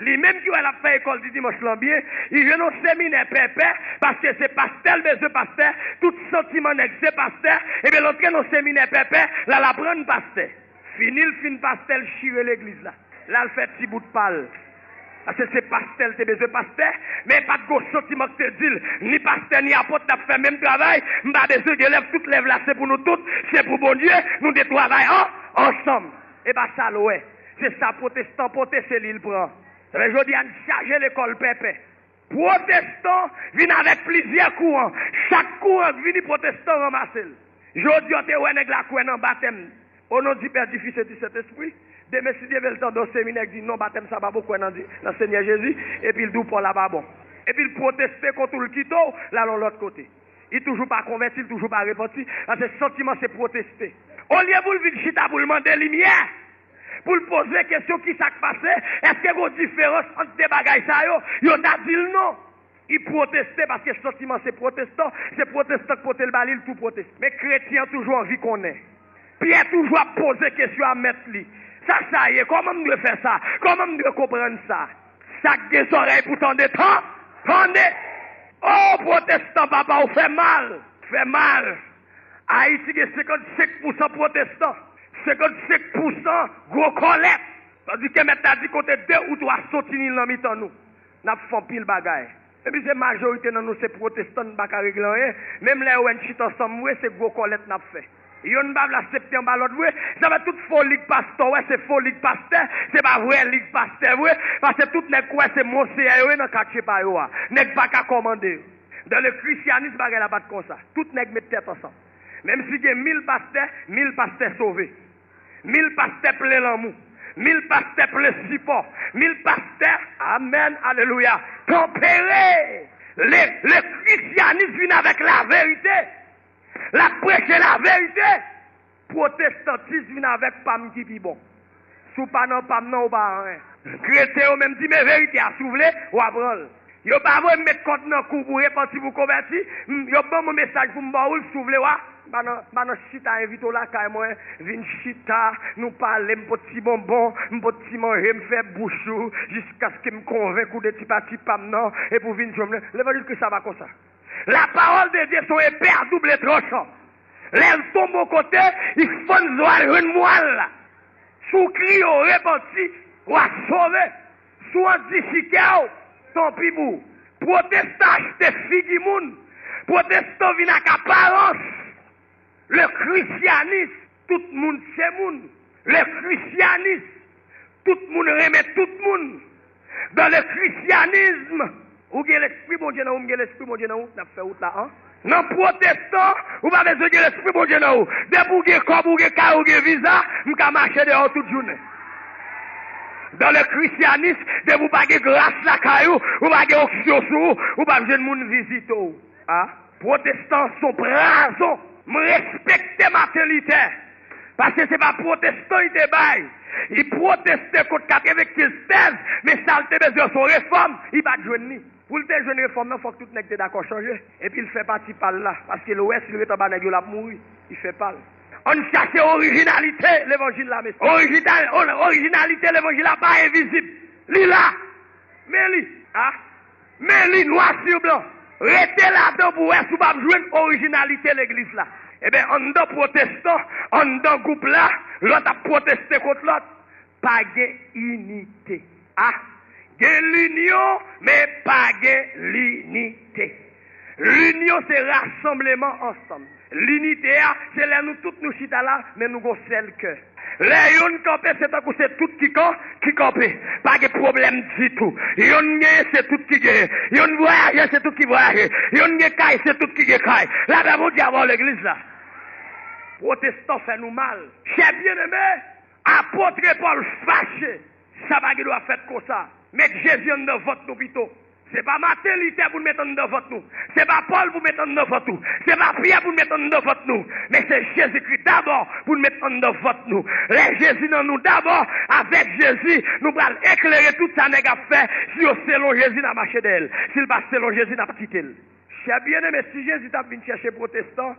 Li menm ki wè l ap fè ekòl di dimanch lan byen, li jwenn yon seminè pèpè, paske se pastè l bezwen pastè, tout santiman nèg se pastè, ebyen l antre nan seminè pèpè, l al aprann pastè. Fini l fin pastè, l chire legliz la. L al fè ti bout pa l. Paske se pastè l te bezwen pastè, men pa t gon santiman k te di l, ni pastè ni apot n ap fè menm travay, m pa bezwen gen lèv, tout lèv la se pou nou tout, se pou Bondye, nou te travay an, ansanm. E pa sa l wè. Se sa pwotestan pote, se li l pran. Ebyen jodi a n chaje lekòl pèpè. Pwotestan vin avèk plizyè kouran. Chak kouran k vini, pwotestan ranmase l. Jodi a w te wè nèg la kwè nan batèm. O non di Pè, di Fis e di Sentespri. Demen, si Dye vle, l tande yon seminè k di non, batèm sa pa bon, kwè nan di, nan Senyè Jezi, epi l di w pa w la pa bon. Epi l pwoteste kont ou, l kite w, l al yon lòt kote. Li toujou pa konvèti, li toujou pa repanti, paske santiman se pwoteste. Olye pou l vin chita pou l mande limyè, pou l poze kesyon kisa k pase, èske gon diferans ant de bagay sa yo, yo ta di l non. Li pwoteste paske santiman se pwotestan, se pwotestan k pote l ba li, l tou pwoteste. Men kretyen an toujou anvi konnen. Pyè toujou ap poze kesyon a mèt li. Sa sa ye? Kòman m dwe fè sa? Kòman m dwe konprann sa? Sa k gen zòrèy pou tande, tan, tande. O pwotestan, papa, w fè mal, fè mal. Ayiti gen senkannsenk pousan pwotestan, senkannsenk pousan gwo kòlèt. Tandike mèt la di kote de ou twa soti ni nan mitan nou, n ap fè anpil bagay. Epi se majorite nan nou se pwotestan, n pa ka regle anyen. Menm lè yo wè n chita ansanm vre, se gwo kòlèt n ap fè. Yonn pa vle aksepte anba lòt vre. Sa fè tout fo lig pastè w wè, se fo lig pastè, se pa vrè lig pastè vre. Paske tout nèg kwè se monseyè yo ye nan katye pa yo a. Nèg pa ka kòmande yo. Dan le krisyanis, bagay la pa t konsa. Tout nèg met tèt ansanm. Menm si gen mil pastè, mil pastè sove. Mil pastè plen lanmou. Mil pastè plen sipò. Mil pastè, amèn, alelouya, tanpere. Le, le krisyanis vin avèk laverite. L ap preche laverite. Pwotestantis vin avèk pa m ki pi bon. Si w pa nan pa m nan, ou pa anyen. Kretyen yo menm di, men verite a, si w vle, w a pran l. Yo pa voye m met kòd nan kou pou repanti, pou konvèti. M, yo ban m yon mesaj pou m ba w l, si w vle, w a. M pa nan, m pa nan chita envite w lakay mwen, vin chita, nou pale, m pot ti bonbon, m pot ti manje, m fè bouch ou, jiskaske m konvenk ou de ti pati pa m nan, epi w vin jwenn mwen. Levanjil Kris la pa konsa. La parole de Dieu se yon epe a double tranchan. Lè l tonbe yon kote, li fann zwa l jwenn mwa l la. Si w kriye, w repanti, w a sove. Si w andichike w, tanpi pou ou. Pwotestan achte figi moun. Pwotestan vin ak aparans. Le christianisme, tout moun se moun. Le christianisme, tout moun renmen tout moun. Dans le christianisme, ou gen lespri Bondye nan ou, m gen lespri Bondye nan ou, n ap fè wout la, an. Nan pwotestan, ou pa bezwen gen lespri Bondye nan ou. Depi w gen kòb, ou gen kay, ou gen viza, m ka mache dèyè w tout jounen. Dans le christianisme, depi w pa gen gras lakay ou, ou pa gen onksyon sou ou, ou p ap jwenn moun vizite w. A, pwotestan se yon prazon. M respekte Martin Luther. Paske se pa pwotestan li te bay. Li pwoteste kont katrevenkenz tèz, men sa l te bezwen se yon refòm, li pa t jwenn li. Pou l te jwenn refòm nan, fòk tout nèg te dakò chanje. Epi l fè pati pa l la, paske l wè si l ret anba nèg yo, l ap mouri. Li fè pa l. Ann chache orijinalite levanjil la, mesye. Orijinal-, o-, orijinalite levanjil la pa envizib. Li la. Men li, a. Men li, nwa si blan. Rete ladan pou w wè si w p ap jwenn orijinalite legliz la. Ebyen, anndan pwotestan, anndan gwoup la, lòt ap pwoteste kont lòt. Pa gen inite. A, gen linyon, men pa gen linite. Linyon se rasanbleman ansanm. Linite a, se lè nou tout nou chita la, men nou gon sèl kè. Lè yonn kanpe, se tankou se tout ki kan-, ki kanpe. Pa gen pwoblèm ditou. Yonn genyen, se tout ki genyen. Yonn vwayaje, se tout ki vwayaje. Yonn gen kay, se tout ki gen kay. Lapè Bondye avè w, legliz la. Pwotestan fè nou mal. Chè byeneme, apot Pòl fache. Sa pa gen dwa fèt konsa. Met Jezi anndan vant nou pito. Se pa Maten Litè pou n met anndan vant nou. Se pa Pòl pou met anndan vant nou. Se pa Pyè pou n met anndan vant nou. Men se Jezikri dabò pou n met anndan vant nou. Lè Jezi nan nou dabò, avèk Jezi, nou pral eklere tout sa nèg ap fè. Si yo selon Jezi, n a mache dèyè l. Si l pa selon Jezi, n ap kite l. Chè byeneme, si Jezi t ap vin chèche pwotestan,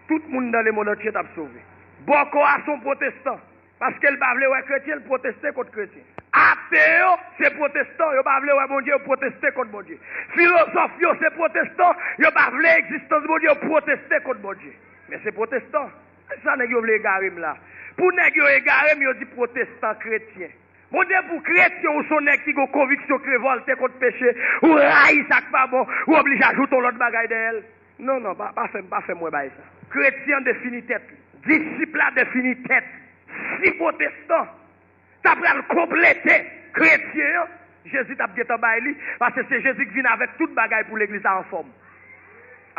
tout moun dans le monde entier t ap sove. Bòkò a se yon pwotestan. Paske l pa vle wè kretyen, l pwoteste kont kretyen. Ate Te yo, se pwotestan, yo pa vle wè Bondye, yo pwoteste kont Bondye. Filozòf yo, se pwotestan, yo pa vle egzistans Bondye, yo pwoteste kont Bondye. Men se pwotestan. Se sa nèg yo vle egare m la. Pou nèg yo egare m, yo di pwotestan kretyen. Bondye pou kretyen, ou se yon nèg ki gen konviksyon k revòlte kont peche, ou rayi sa k pa bon, ou oblije ajoute yon lòt bagay dèyè l. Non, non, pa, pa fè m, pa fè m wè bagay sa. Kretyen an defini tèt li. Disip la defini tèt li. Si pwotestan ta pral konplete kretyen an, Jezi t ap gentan bay li, paske se Jezi ki vin avèk tout bagay pou legliz la anfòm.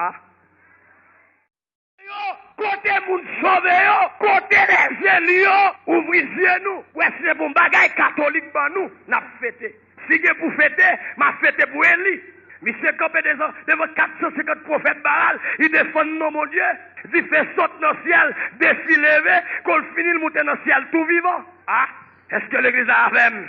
A. Yo, kote moun sove yo, kote lèzeli yo, ouvri zye nou, wè si se bon bagay katolik ban nou, n ap fete. Si gen pou fete, m ap fete pou Eli. Misye kanpe devan, devan kat san senkant pwofèt Baal, li defann non Bondye, dife sot nan syèl, defi leve, kou l fini l moute nan syèl tou vivan. A, èske legliz la avè m?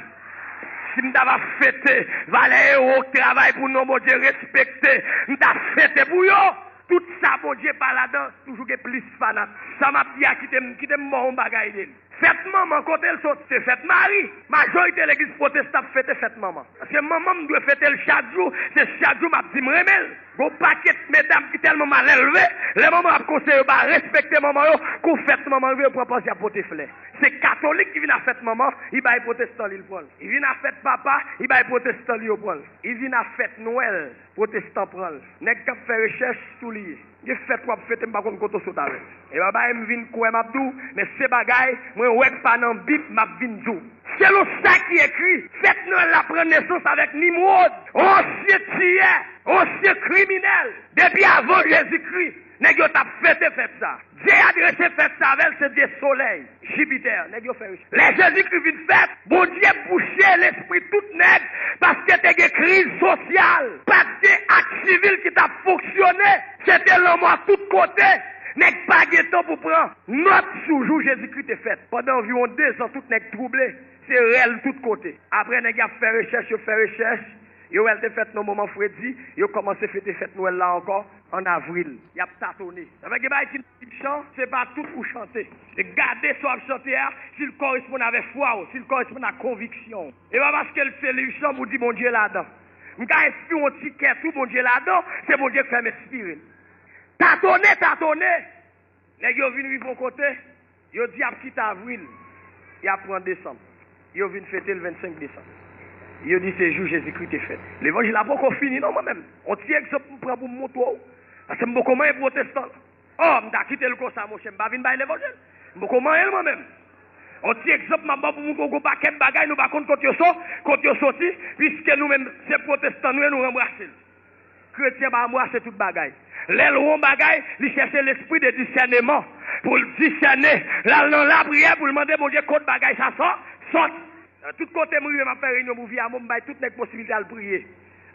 Si m ta va fete, valè ewo k travay pou non Bondye respekte, m ta fete pou yo. Tout sa Bondye pa ladan, toujou gen plis fanak. Sa m ap di a, kite m, kite m ba w yon bagay de li. Fèt manman, kote l soti? Se fèt mari. Majorite legliz pwotestan ap fete fèt manman. Paske manman m dwe fete l chak jou, se chak jou m ap di m renmen l. Gon pakèt medam ki tèlman malelve, lè manman ap konseye yo pa respekte manman yo, kou fèt manman rive, yo pran pòz y ap pote flè. Se katolik ki vin a fèt manman, li bay pwotestan li, l pran l. Li vin a fèt papa, li bay pwotestan li, yo pran l. Li vin a fèt Nwèl, pwotestan pran l. Nèg k ap fè rechèch sou li ye. Gen fèt w ap fete, m pa konn kote w sot avè l. E pa bagay m vin kwè m ap di w, men se bagay mwen wè k pa nan Bib m ap vin di w. Selon sa ki ekri, fèt Nwèl la pran nesans avèk Nimwod, ansyen tiyè, ansyen kriminèl. Depi avan Jezikri, nèg yo t ap fete fèt sa. Dye adrese fèt sa avè l, se dye solèy, Jipitè. Nèg yo fè rechèch. Lè Jezikri vin fèt, Bondye bouche lespri tout nèg, paske te gen kriz sosyal. Pa t gen ak sivil ki t ap fonksyone. Se te lanmò tout kote. Nèg pa gen tan pou pran nòt sou jou Jezikri te fèt. Pandan anviwon dezan, tout nèg twouble. Se rèl tout kote. Apre, nèg y ap fè rechèch, yo fè rechèch. Yo wè l te fèt nan moman fredi, yo kòmanse fete fèt Nwèl la ankò an avril. Y ap tatone. Sa fè gen bagay ki nan Bib chan, se pa tout ou chante. Se gade sa w ap chante a, si l kòresponn avèk fwa w, si l kòresponn ak konviksyon w. E pa paske l se liv chan pou w di Bondye ladan. M ka enspire yon ti kèt ou Bondye ladan, se Bondye k fè m enspire l. Tatone, tatone. Nèg yo vin rive yon kote, yo di y ap kite avril, y ap pran desanm. Yo vin fete l vennsenk desanm. Yo di se jou Jezikri te fèt. Levanjil la poko fini non, mwen menm. On ti egzanp m pran pou m montre w. Paske m poko manyen pwotestan. Ò, m ta kite l konsa, monchè, m pa vin bay levanjil. M poko manyen l mwen menm. On ti egzanp m ap ba w pou montre w gon pakèt bagay nou pa konn kot yo so, kot yo soti, piske nou menm se pwotestan nou ye, nou ranbrase l. Kretyen pa anbrase tout bagay. Lè l wè yon bagay, li chèche lespri de disèneman pou l disène. L al nan lapriyè pou l mande Bondye kot bagay sa sò, sòti. Nan tout kote m rive, m ap fè reyinyon pou Viyamo, m bay tout nèg posibilite al priye.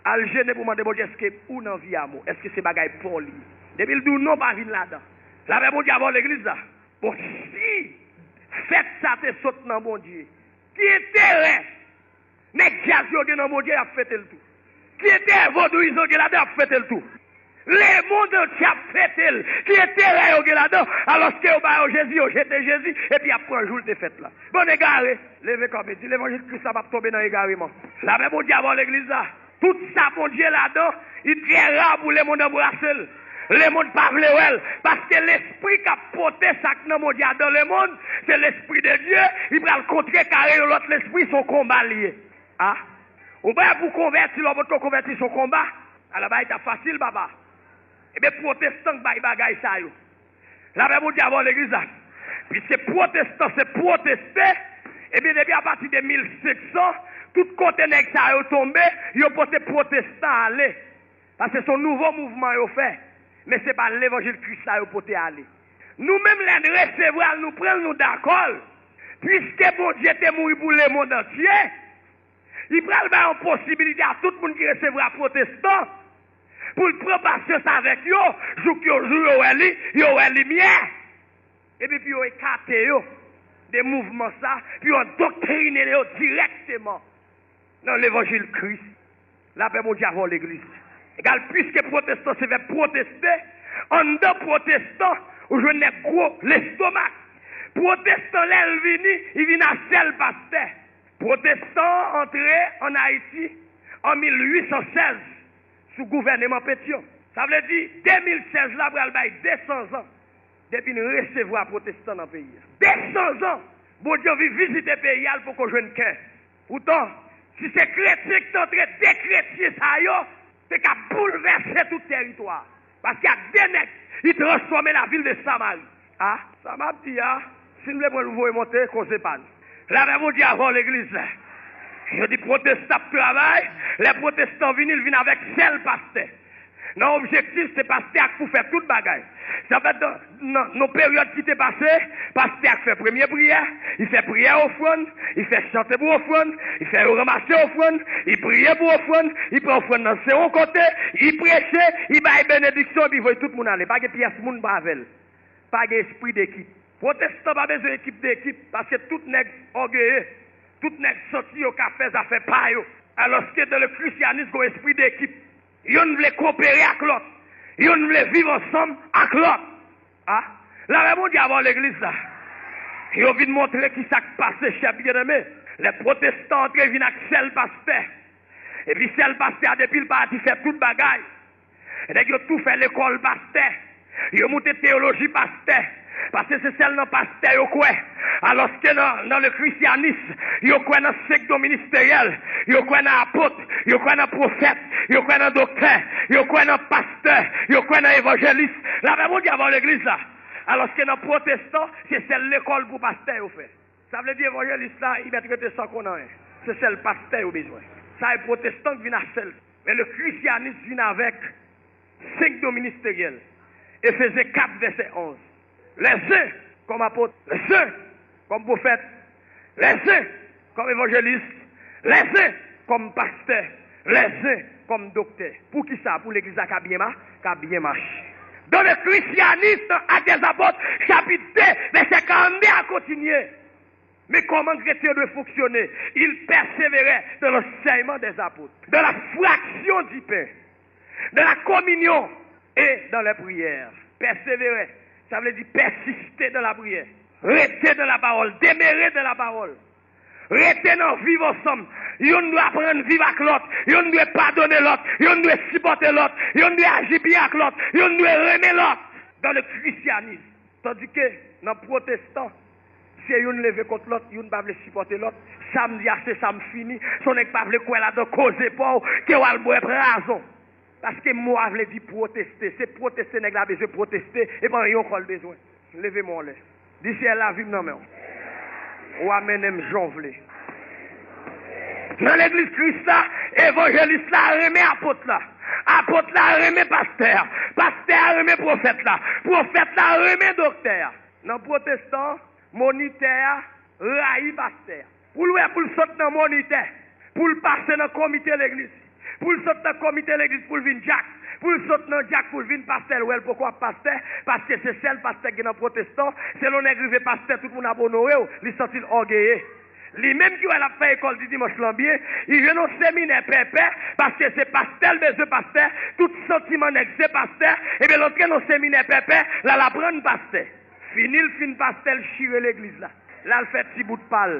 Al jene pou mande Bondye èske ou nan Viyamo, èske se bagay pa w li ye. Depi l di w non, pa vin ladan. Lapè Bondye avè w legliz la. Bon, si fèt sa te sot nan Bondye, ki enterè nèg djaz yo gen nan Bondye, y ap fete l tou? Ki enterè vodouyizan gen ladan, y ap fete l tou? Lemonn antye ap fete l. Ki enterè yo gen ladan? Alòske yo ba yo Jezi, yo jete Jezi, epi y ap pran jou l te fèt la. Bann egare, leve kanpe, di levanjil Kris la p ap tonbe nan egareman. Lapè Bondye avè w legliz la. Tout sa Bondye ladan, li trè ra pou lemonn anbrase l. Lemonn pa vle wè l, paske lespri k ap pote sa k nan Bondye a dan lemonn, se lespri de Dye, li pral kontrekare yon lòt lespri, se yon konba l ye. A, ou prè pou konvèti, lè w potko konvèti, se yon konba. Ala bagay t ap fasil, papa. Ebyen, pwotestan k bay bagay sa yo. Lapè Bondye avè w legliz la. Piske pwotestan se pwoteste, ebyen depi apati de mil senk san, tout kote nèg sa yo tonbe, yo pote pwotestan ale. Paske se yon nouvo mouvman yo fè, men se pa levanjil Kris la yo pote ale. Nou menm lè n resevwa l, nou pran l, nou dakò l. Piske Bondye te mouri pou lemonn antye, li pral bay yon posibilite a tout moun ki resevwa pwotestan pou l pran pasyans avèk yo, jouk yo, jou yo wè li, yo wè limyè. Epi pou yo ekate yo de mouvman sa, pou yo andoktrine yo dirèkteman nan levanjil Kris. Lapè Bondye avè w legliz. Egal, piske pwotestan se vèb pwoteste, anndan pwotestan, ou jwenn nèg gwo lestomak. Pwotestan, lè l vini, li vin a sèl pastè. Pwotestan antre ann Ayiti an mil uit san sèz sou gouvèneman Petyon. Sa vle di, de mil sèz la pral bay de san zan depi n resevwa pwotestan nan peyi a. De san zan! Bondye anvi vizite peyi a, l poko jwenn kè. Poutan, si se kretyen ki t antre, de kretyen sa yo te ka boulvèse tout tèritwa a. Paske ak de nèg, li transfòme lavil de Samari. A, sa m ap di a, si n vle pran l voye monte, koze pa n. Lapè Bondye avè w, legliz la. Yo di pwotestan ap travay, lè pwotestan vini, l vin avèk sèl pastè. Nan objektif, se pastè a k pou fè tout bagay. Sa fè nan, nan, nan peryòd ki te pase, pastè a k fè premye priyè, li fè priyè ofrann, li fè chante pou ofrann, li fè yo ranmase ofrann, li priye pou ofrann, li pran ofrann nan se yon kote, li preche, li bay benediksyon, epi voye tout moun ale. Pa gen pyès moun pa avè l. Pa gen espri dekip. Pwotestan pa bezwen ekip dekip, paske tout nèg ògeye, tout nèg santi yo ka fè zafè pa yo. Alòske dans le christianisme, gon espri dekip. Youn vle kopere ak lòt. Youn vle viv ansanm ak lòt. A, lapè Bondye avè w, legliz la. Yo vin montre ki sa k pase, chè byeneme. Lè pwotestan antre vin ak sèl pastè. Epi sèl pastè a, depi l pati, fè tout bagay. Nèg yo tou fè lekòl pastè. Yo moute teyoloji pastè. Paske se sèl nan pastè yo kwè. Alòske nan, nan le christianisme, yo kwè nan sekdo ministeryèl, yo kwè nan apot, yo kwè nan pwofèt, yo kwè nan doktè, yo kwè nan pastè, yo kwè nan evanjelis. Lapè Bondye avè w, legliz la. Alòske nan pwotestan, se sèl lekòl pou pastè yo fè. Sa vle di evanjelis la, li mèt rete san konn anyen. Se sèl pastè yo bezwen. Sa e pwotestan k vin a sèl. Men le christianisme vin avèk senk don ministeryèl. Efezyen kat vèsè onz. Lèzen kòm apot, lèzen kòm pwofèt, lèzen kòm evanjelis, lèzen kòm pastè, lèzen kòm doktè. Poukisa? Pou legliz la ka byen ma-, ka byen mache. Dans le christianisme, nan Actes des Apôtres, chapit de, vèsè karannde a kontinye. Men kòman kretyen dwe fonksyone? Il persévérait dans l'enseignement des apôtres, dans la fraction du pain, dans la communion et dans les prières. Pèsevere, sa vle di pèsiste dans la prière. Rete dans la parole, demeurer dans la parole. Rete nan viv ansanm. Youn dwe aprann viv ak lòt. Youn dwe padone lòt. Youn dwe sipòte lòt. Youn dwe aji byen ak lòt. Youn dwe renmen lòt. Dans le christianisme, tandike nan pwotestan, se youn leve kont lòt, youn pa vle sipòte lòt. Sa m di a, se sa m fini. Se yon nèg pa vle kwè ladan koze pa w, ke w al bwè pwazon. Paske mo a vle di pwoteste. Se pwoteste nèg la bezwen pwoteste, e pa anyen ankò l bezwen. Leve men w anlè. Di, Seyè, lavi m nan men w. Ou a mennen m jan w vle. Nan legliz Kris la, evanjelis la renmen apot la. Apot la renmen pastè a. Pastè a renmen pwofèt la. Pwofèt la renmen doktè a. Nan pwotestan, monitè a rayi pastè a. Pou l wè, pou l sot nan monitè, pou l pase nan komite legliz, pou l sot nan komite legliz, pou l vin dyak, pou l sot nan dyak, pou l vin pastè, l wè l poko ap pastè, paske se sèl pastè k gen nan pwotestan. Se lè yon nèg rive pastè, tout moun ap onore w, li santi l ògeye. Li menm ki wè l ap fè lekòl di dimanch lan byen, li jwenn yon seminè pèpè, paske se pastè l bezwen pastè, tout santiman nèg se pastè, ebyen l antre nan seminè pèpè, l al aprann pastè. Fini l fin pastè, l chire legliz la. L al fè ti bout pa l.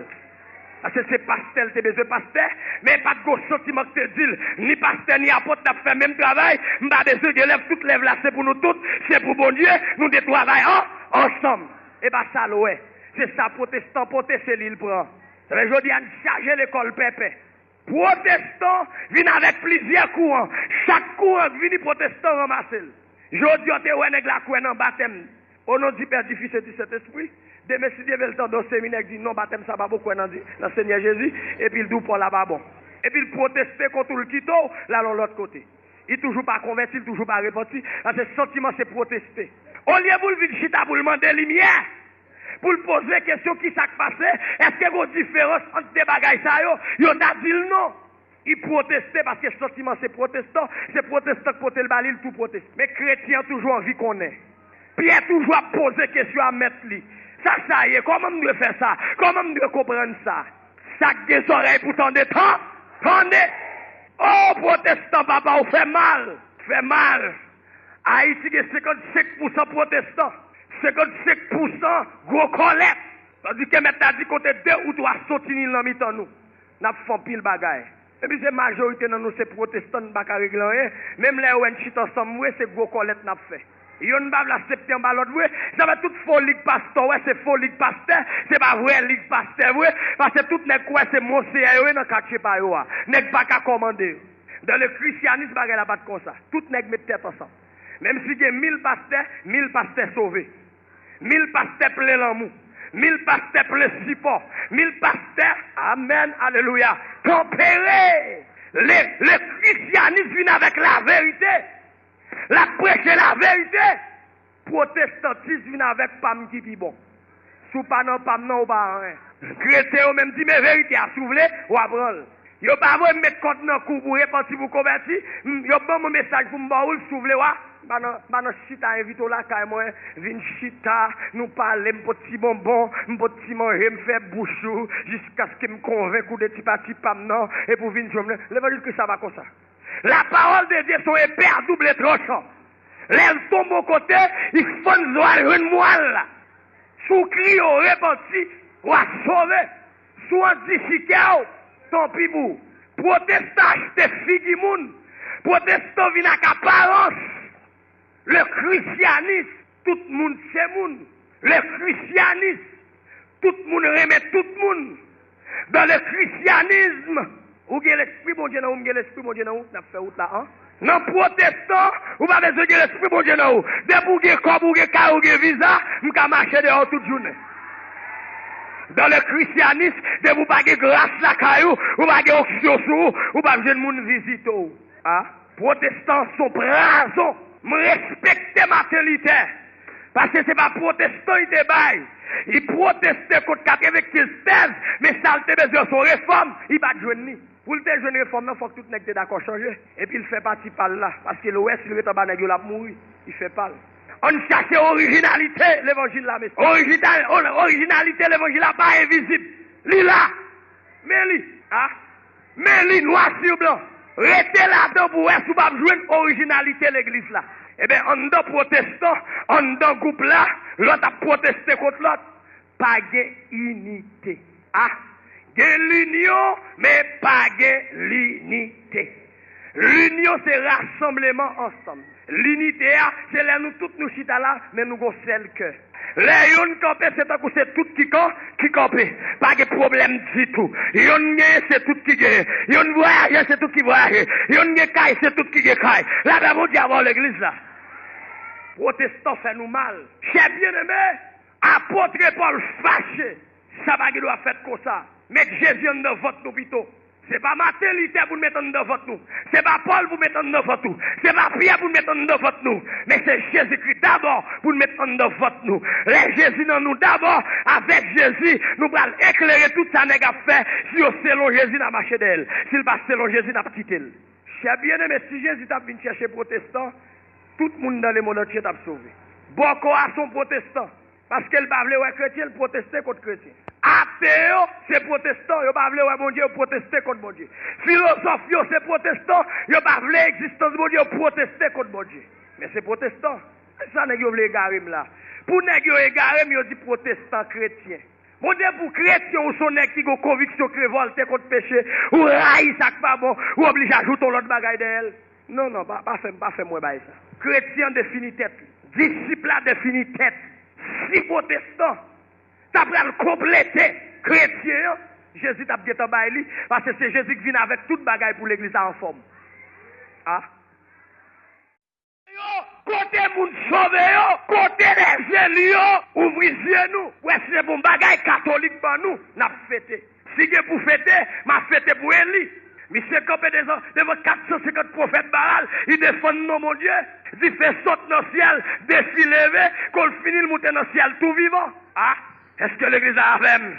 Paske se pastè l te bezwen pastè, men pa t gon santiman k te di l, ni pastè ni apot n ap fè menm travay, m pa bezwen gen lèv, tout lèv la se pou nou tout, se pou Bondye, nou te travay an, ansanm. E pa sa l wè. Se sa pwotestan pote, se li l pran. Sa fè jodi a n chaje lekòl pèpè. Pwotestan vin avèk plizyè kouran. Chak kouran k vini, pwotestan ranmase l. Jodi a w te wè nèg la kwè nan batèm. O non di Pè, di Fis e di Sentespri. Demen, si Dye vle, l tande yon seminè k di non, batèm sa pa bon, kwè nan di, nan Senyè Jezi. Epi l di w pa w la pa bon. Epi l pwoteste kont ou, l kite w, l al yon lòt kote. Li toujou pa konvèti, li toujou pa repanti. Paske santiman se pwoteste. Olye pou l vin chita pou l mande limyè, pou l poze kesyon, kisa k pase? Èske gon diferans ant de bagay sa yo? Yo ta di l non. Li pwoteste paske santiman se pwotestan, se pwotestan k pote l ba li, li tou pwoteste. Men kretyen an toujou anvi konnen. Pyè toujou ap poze kesyon a mèt li. Sa sa ye? Kòman m dwe fè sa? Kòman m dwe konprann sa? Sa k gen zòrèy pou tande, tan-, tande. O pwotestan, papa, ou fè mal, fè mal. Ayiti gen senkannsenk pousan pwotestan, senkannsenk pousan gwo kòlèt. Tandike mèt la di kote de ou twa soti ni nan mitan nou. N ap fè anpil bagay. Epi se majorite nan nou se pwotestan, n pa ka regle anyen. Menm lè yo wè n chita ansanm vre, se gwo kòlèt n ap fè. Yonn pa vle aksepte anba lòt vre. Sa fè tout fo lig pastè w wè, se fo lig pastè, se pa vrè lig pastè vre. Paske tout nèg kwè se monseyè yo ye nan katye pa yo a. Nèg pa ka kòmande yo. Dan le christianisme, bagay la pa t konsa. Tout nèg met tèt ansanm. Menm si gen mil pastè, mil pastè sove. Mil pastè plen lanmou. Mil pastè plen sipò. Mil pastè, amèn, alelouya, tanpere. Le, le christianisme vin avèk laverite. L ap preche laverite. Pwotestantis vin avèk pa m ki pi bon. Si w pa nan pa m nan, ou pa anyen. Kretyen yo menm di, men verite a, si w vle, w a pran l. Yo pa voye m met kòd nan kou pou repanti, pou konvèti. M, yo ban mwen mesaj pou m ba w l, si w vle w a. M pa nan, m pa nan chita envite w lakay mwen, vin chita, nou pale, m pot ti bonbon, m pot ti manje, m fè bouch ou, jiskaske m konvenk ou de ti pati pa m nan, epi w vin jwenn mwen. Levanjil Kris la pa konsa. La parole de Dieu se yon epe a double tranchan. Lè l tonbe yon kote, li fann zwa l jwenn mwa l la. Si w kriye w repanti, w a sove. Si w andichike w, tanpi pou ou. Pwotestan achte figi moun. Pwotestan vin ak aparans. Le christianisme, tout moun se moun. Le christianisme, tout moun renmen tout moun. Dans le christianisme, ou gen lespri Bondye nan ou, m gen lespri Bondye nan ou, n ap fè wout la, an. Nan pwotestan, ou pa bezwen gen lespri Bondye nan ou. Depi w gen kòb, ou gen kay, ou gen viza, m ka mache dèyè w tout jounen. Dans le christianisme, depi w pa gen gras lakay ou, ou pa gen onksyon sou ou, ou p ap jwenn moun vizite w. A? Pwotestan se yon prazon. M respekte Maten Lite. Paske se pa pwotestan li te bay. Li pwoteste kont katrevenkenz tèz, men sa l te bezwen se yon refòm, li pa t jwenn li. Pou l te jwenn refòm nan, fòk tout nèg te dakò chanje. Epi l fè pati pa l la, paske l wè si l ret anba nèg yo, l ap mouri. Li fè pa l. Ann chache orijinalite levanjil la, mesye. Orijinal, o-, orijinalite levanjil la pa envizib. Li la. Men li, a. Men li nwa si blan. Rete ladan pou w wè si w p ap jwenn orijinalite legliz la. Ebyen, anndan pwotestan, anndan gwoup la, lòt ap pwoteste kont lòt. Pa gen inite. A. Gen linyon, men pa gen linite. Linyon se rasanbleman ansanm. Linite a, se lè nou tout nou chita la, men nou gon sèl kè. Lè yonn kanpe, se tankou se tout ki kan-, ki kanpe. Pa gen pwoblèm ditou. Yonn genyen, se tout ki genyen. Yonn vwayaje, se tout ki vwayaje. Yonn gen kay, se tout ki gen kay. Lapè Bondye avè w legliz la. Pwotestan fè nou mal. Chè byeneme, apot Pòl fache. Sa pa gen dwa fèt konsa. Met Jezi anndan vant nou pito. Se pa Maten Lite pou n met anndan vant nou. Se pa Pòl pou n met anndan vant nou. Se pa Pyè pou n met anndan vant nou. Men se Jezikri dabò pou n met anndan vant nou. Lè Jezi nan nou dabò, avèk Jezi, nou pral eklere tout sa nèg ap fè. Si yo selon Jezi, n a mache dèyè l. Si l pa selon Jezi, n ap kite l. Chè byeneme, si Jezi t ap vin chèche pwotestan, tout moun dans le monde entier t ap sove. Bòkò a se yon pwotestan. Paske l pa vle wè kretyen, l pwoteste kont kretyen. Ate yo, se pwotestan, yo pa vle wè Bondye, yo pwoteste kont Bondye. Filozòf yo, se pwotestan, yo pa vle egzistans Bondye, yo pwoteste kont Bondye. Men se pwotestan. Se sa nèg yo vle egare m la. Pou nèg yo egare m, yo di pwotestan kretyen. Bondye pou kretyen, ou se yon nèg ki gen konviksyon, k revòlte kont peche, ou rayi sa k pa bon, ou oblije ajoute yon lòt bagay dèyè l. Non, non, pa, pa fè m, pa fè m wè bagay sa. Kretyen an defini tèt li. Disip la defini tèt li. Si pwotestan ta pral konplete kretyen an, Jezi t ap gentan bay li, paske se Jezi k vin avèk tout bagay pou legliz la anfòm. A. Yo, kote moun sove yo, kote lèzeli yo, ouvri zye nou, wè si se bon bagay katolik ban nou, n ap fete. Si gen pou fete, m a fete pou Eli. Misye kanpe devan, devan kat san senkant pwofèt Baal, li defann non Bondye. Dife sot nan syèl, defi leve, kou l fini, l moute nan syèl tou vivan. A, èske legliz la avè m?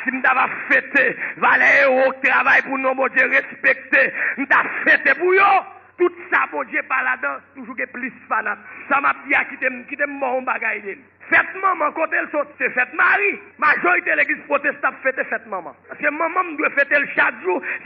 Si m ta va fete, valè ewo k travay pou non Bondye respekte, m ta fete pou yo. Tout sa Bondye pa ladan, toujou gen plis fanat. Sa m ap di a, kite m, kite m ba w yon bagay de l. Fèt manman, kote l sot? Se fèt mari. Majorite legliz pwotestan ap fete fèt manman. Paske manman m dwe fete l chak jou, se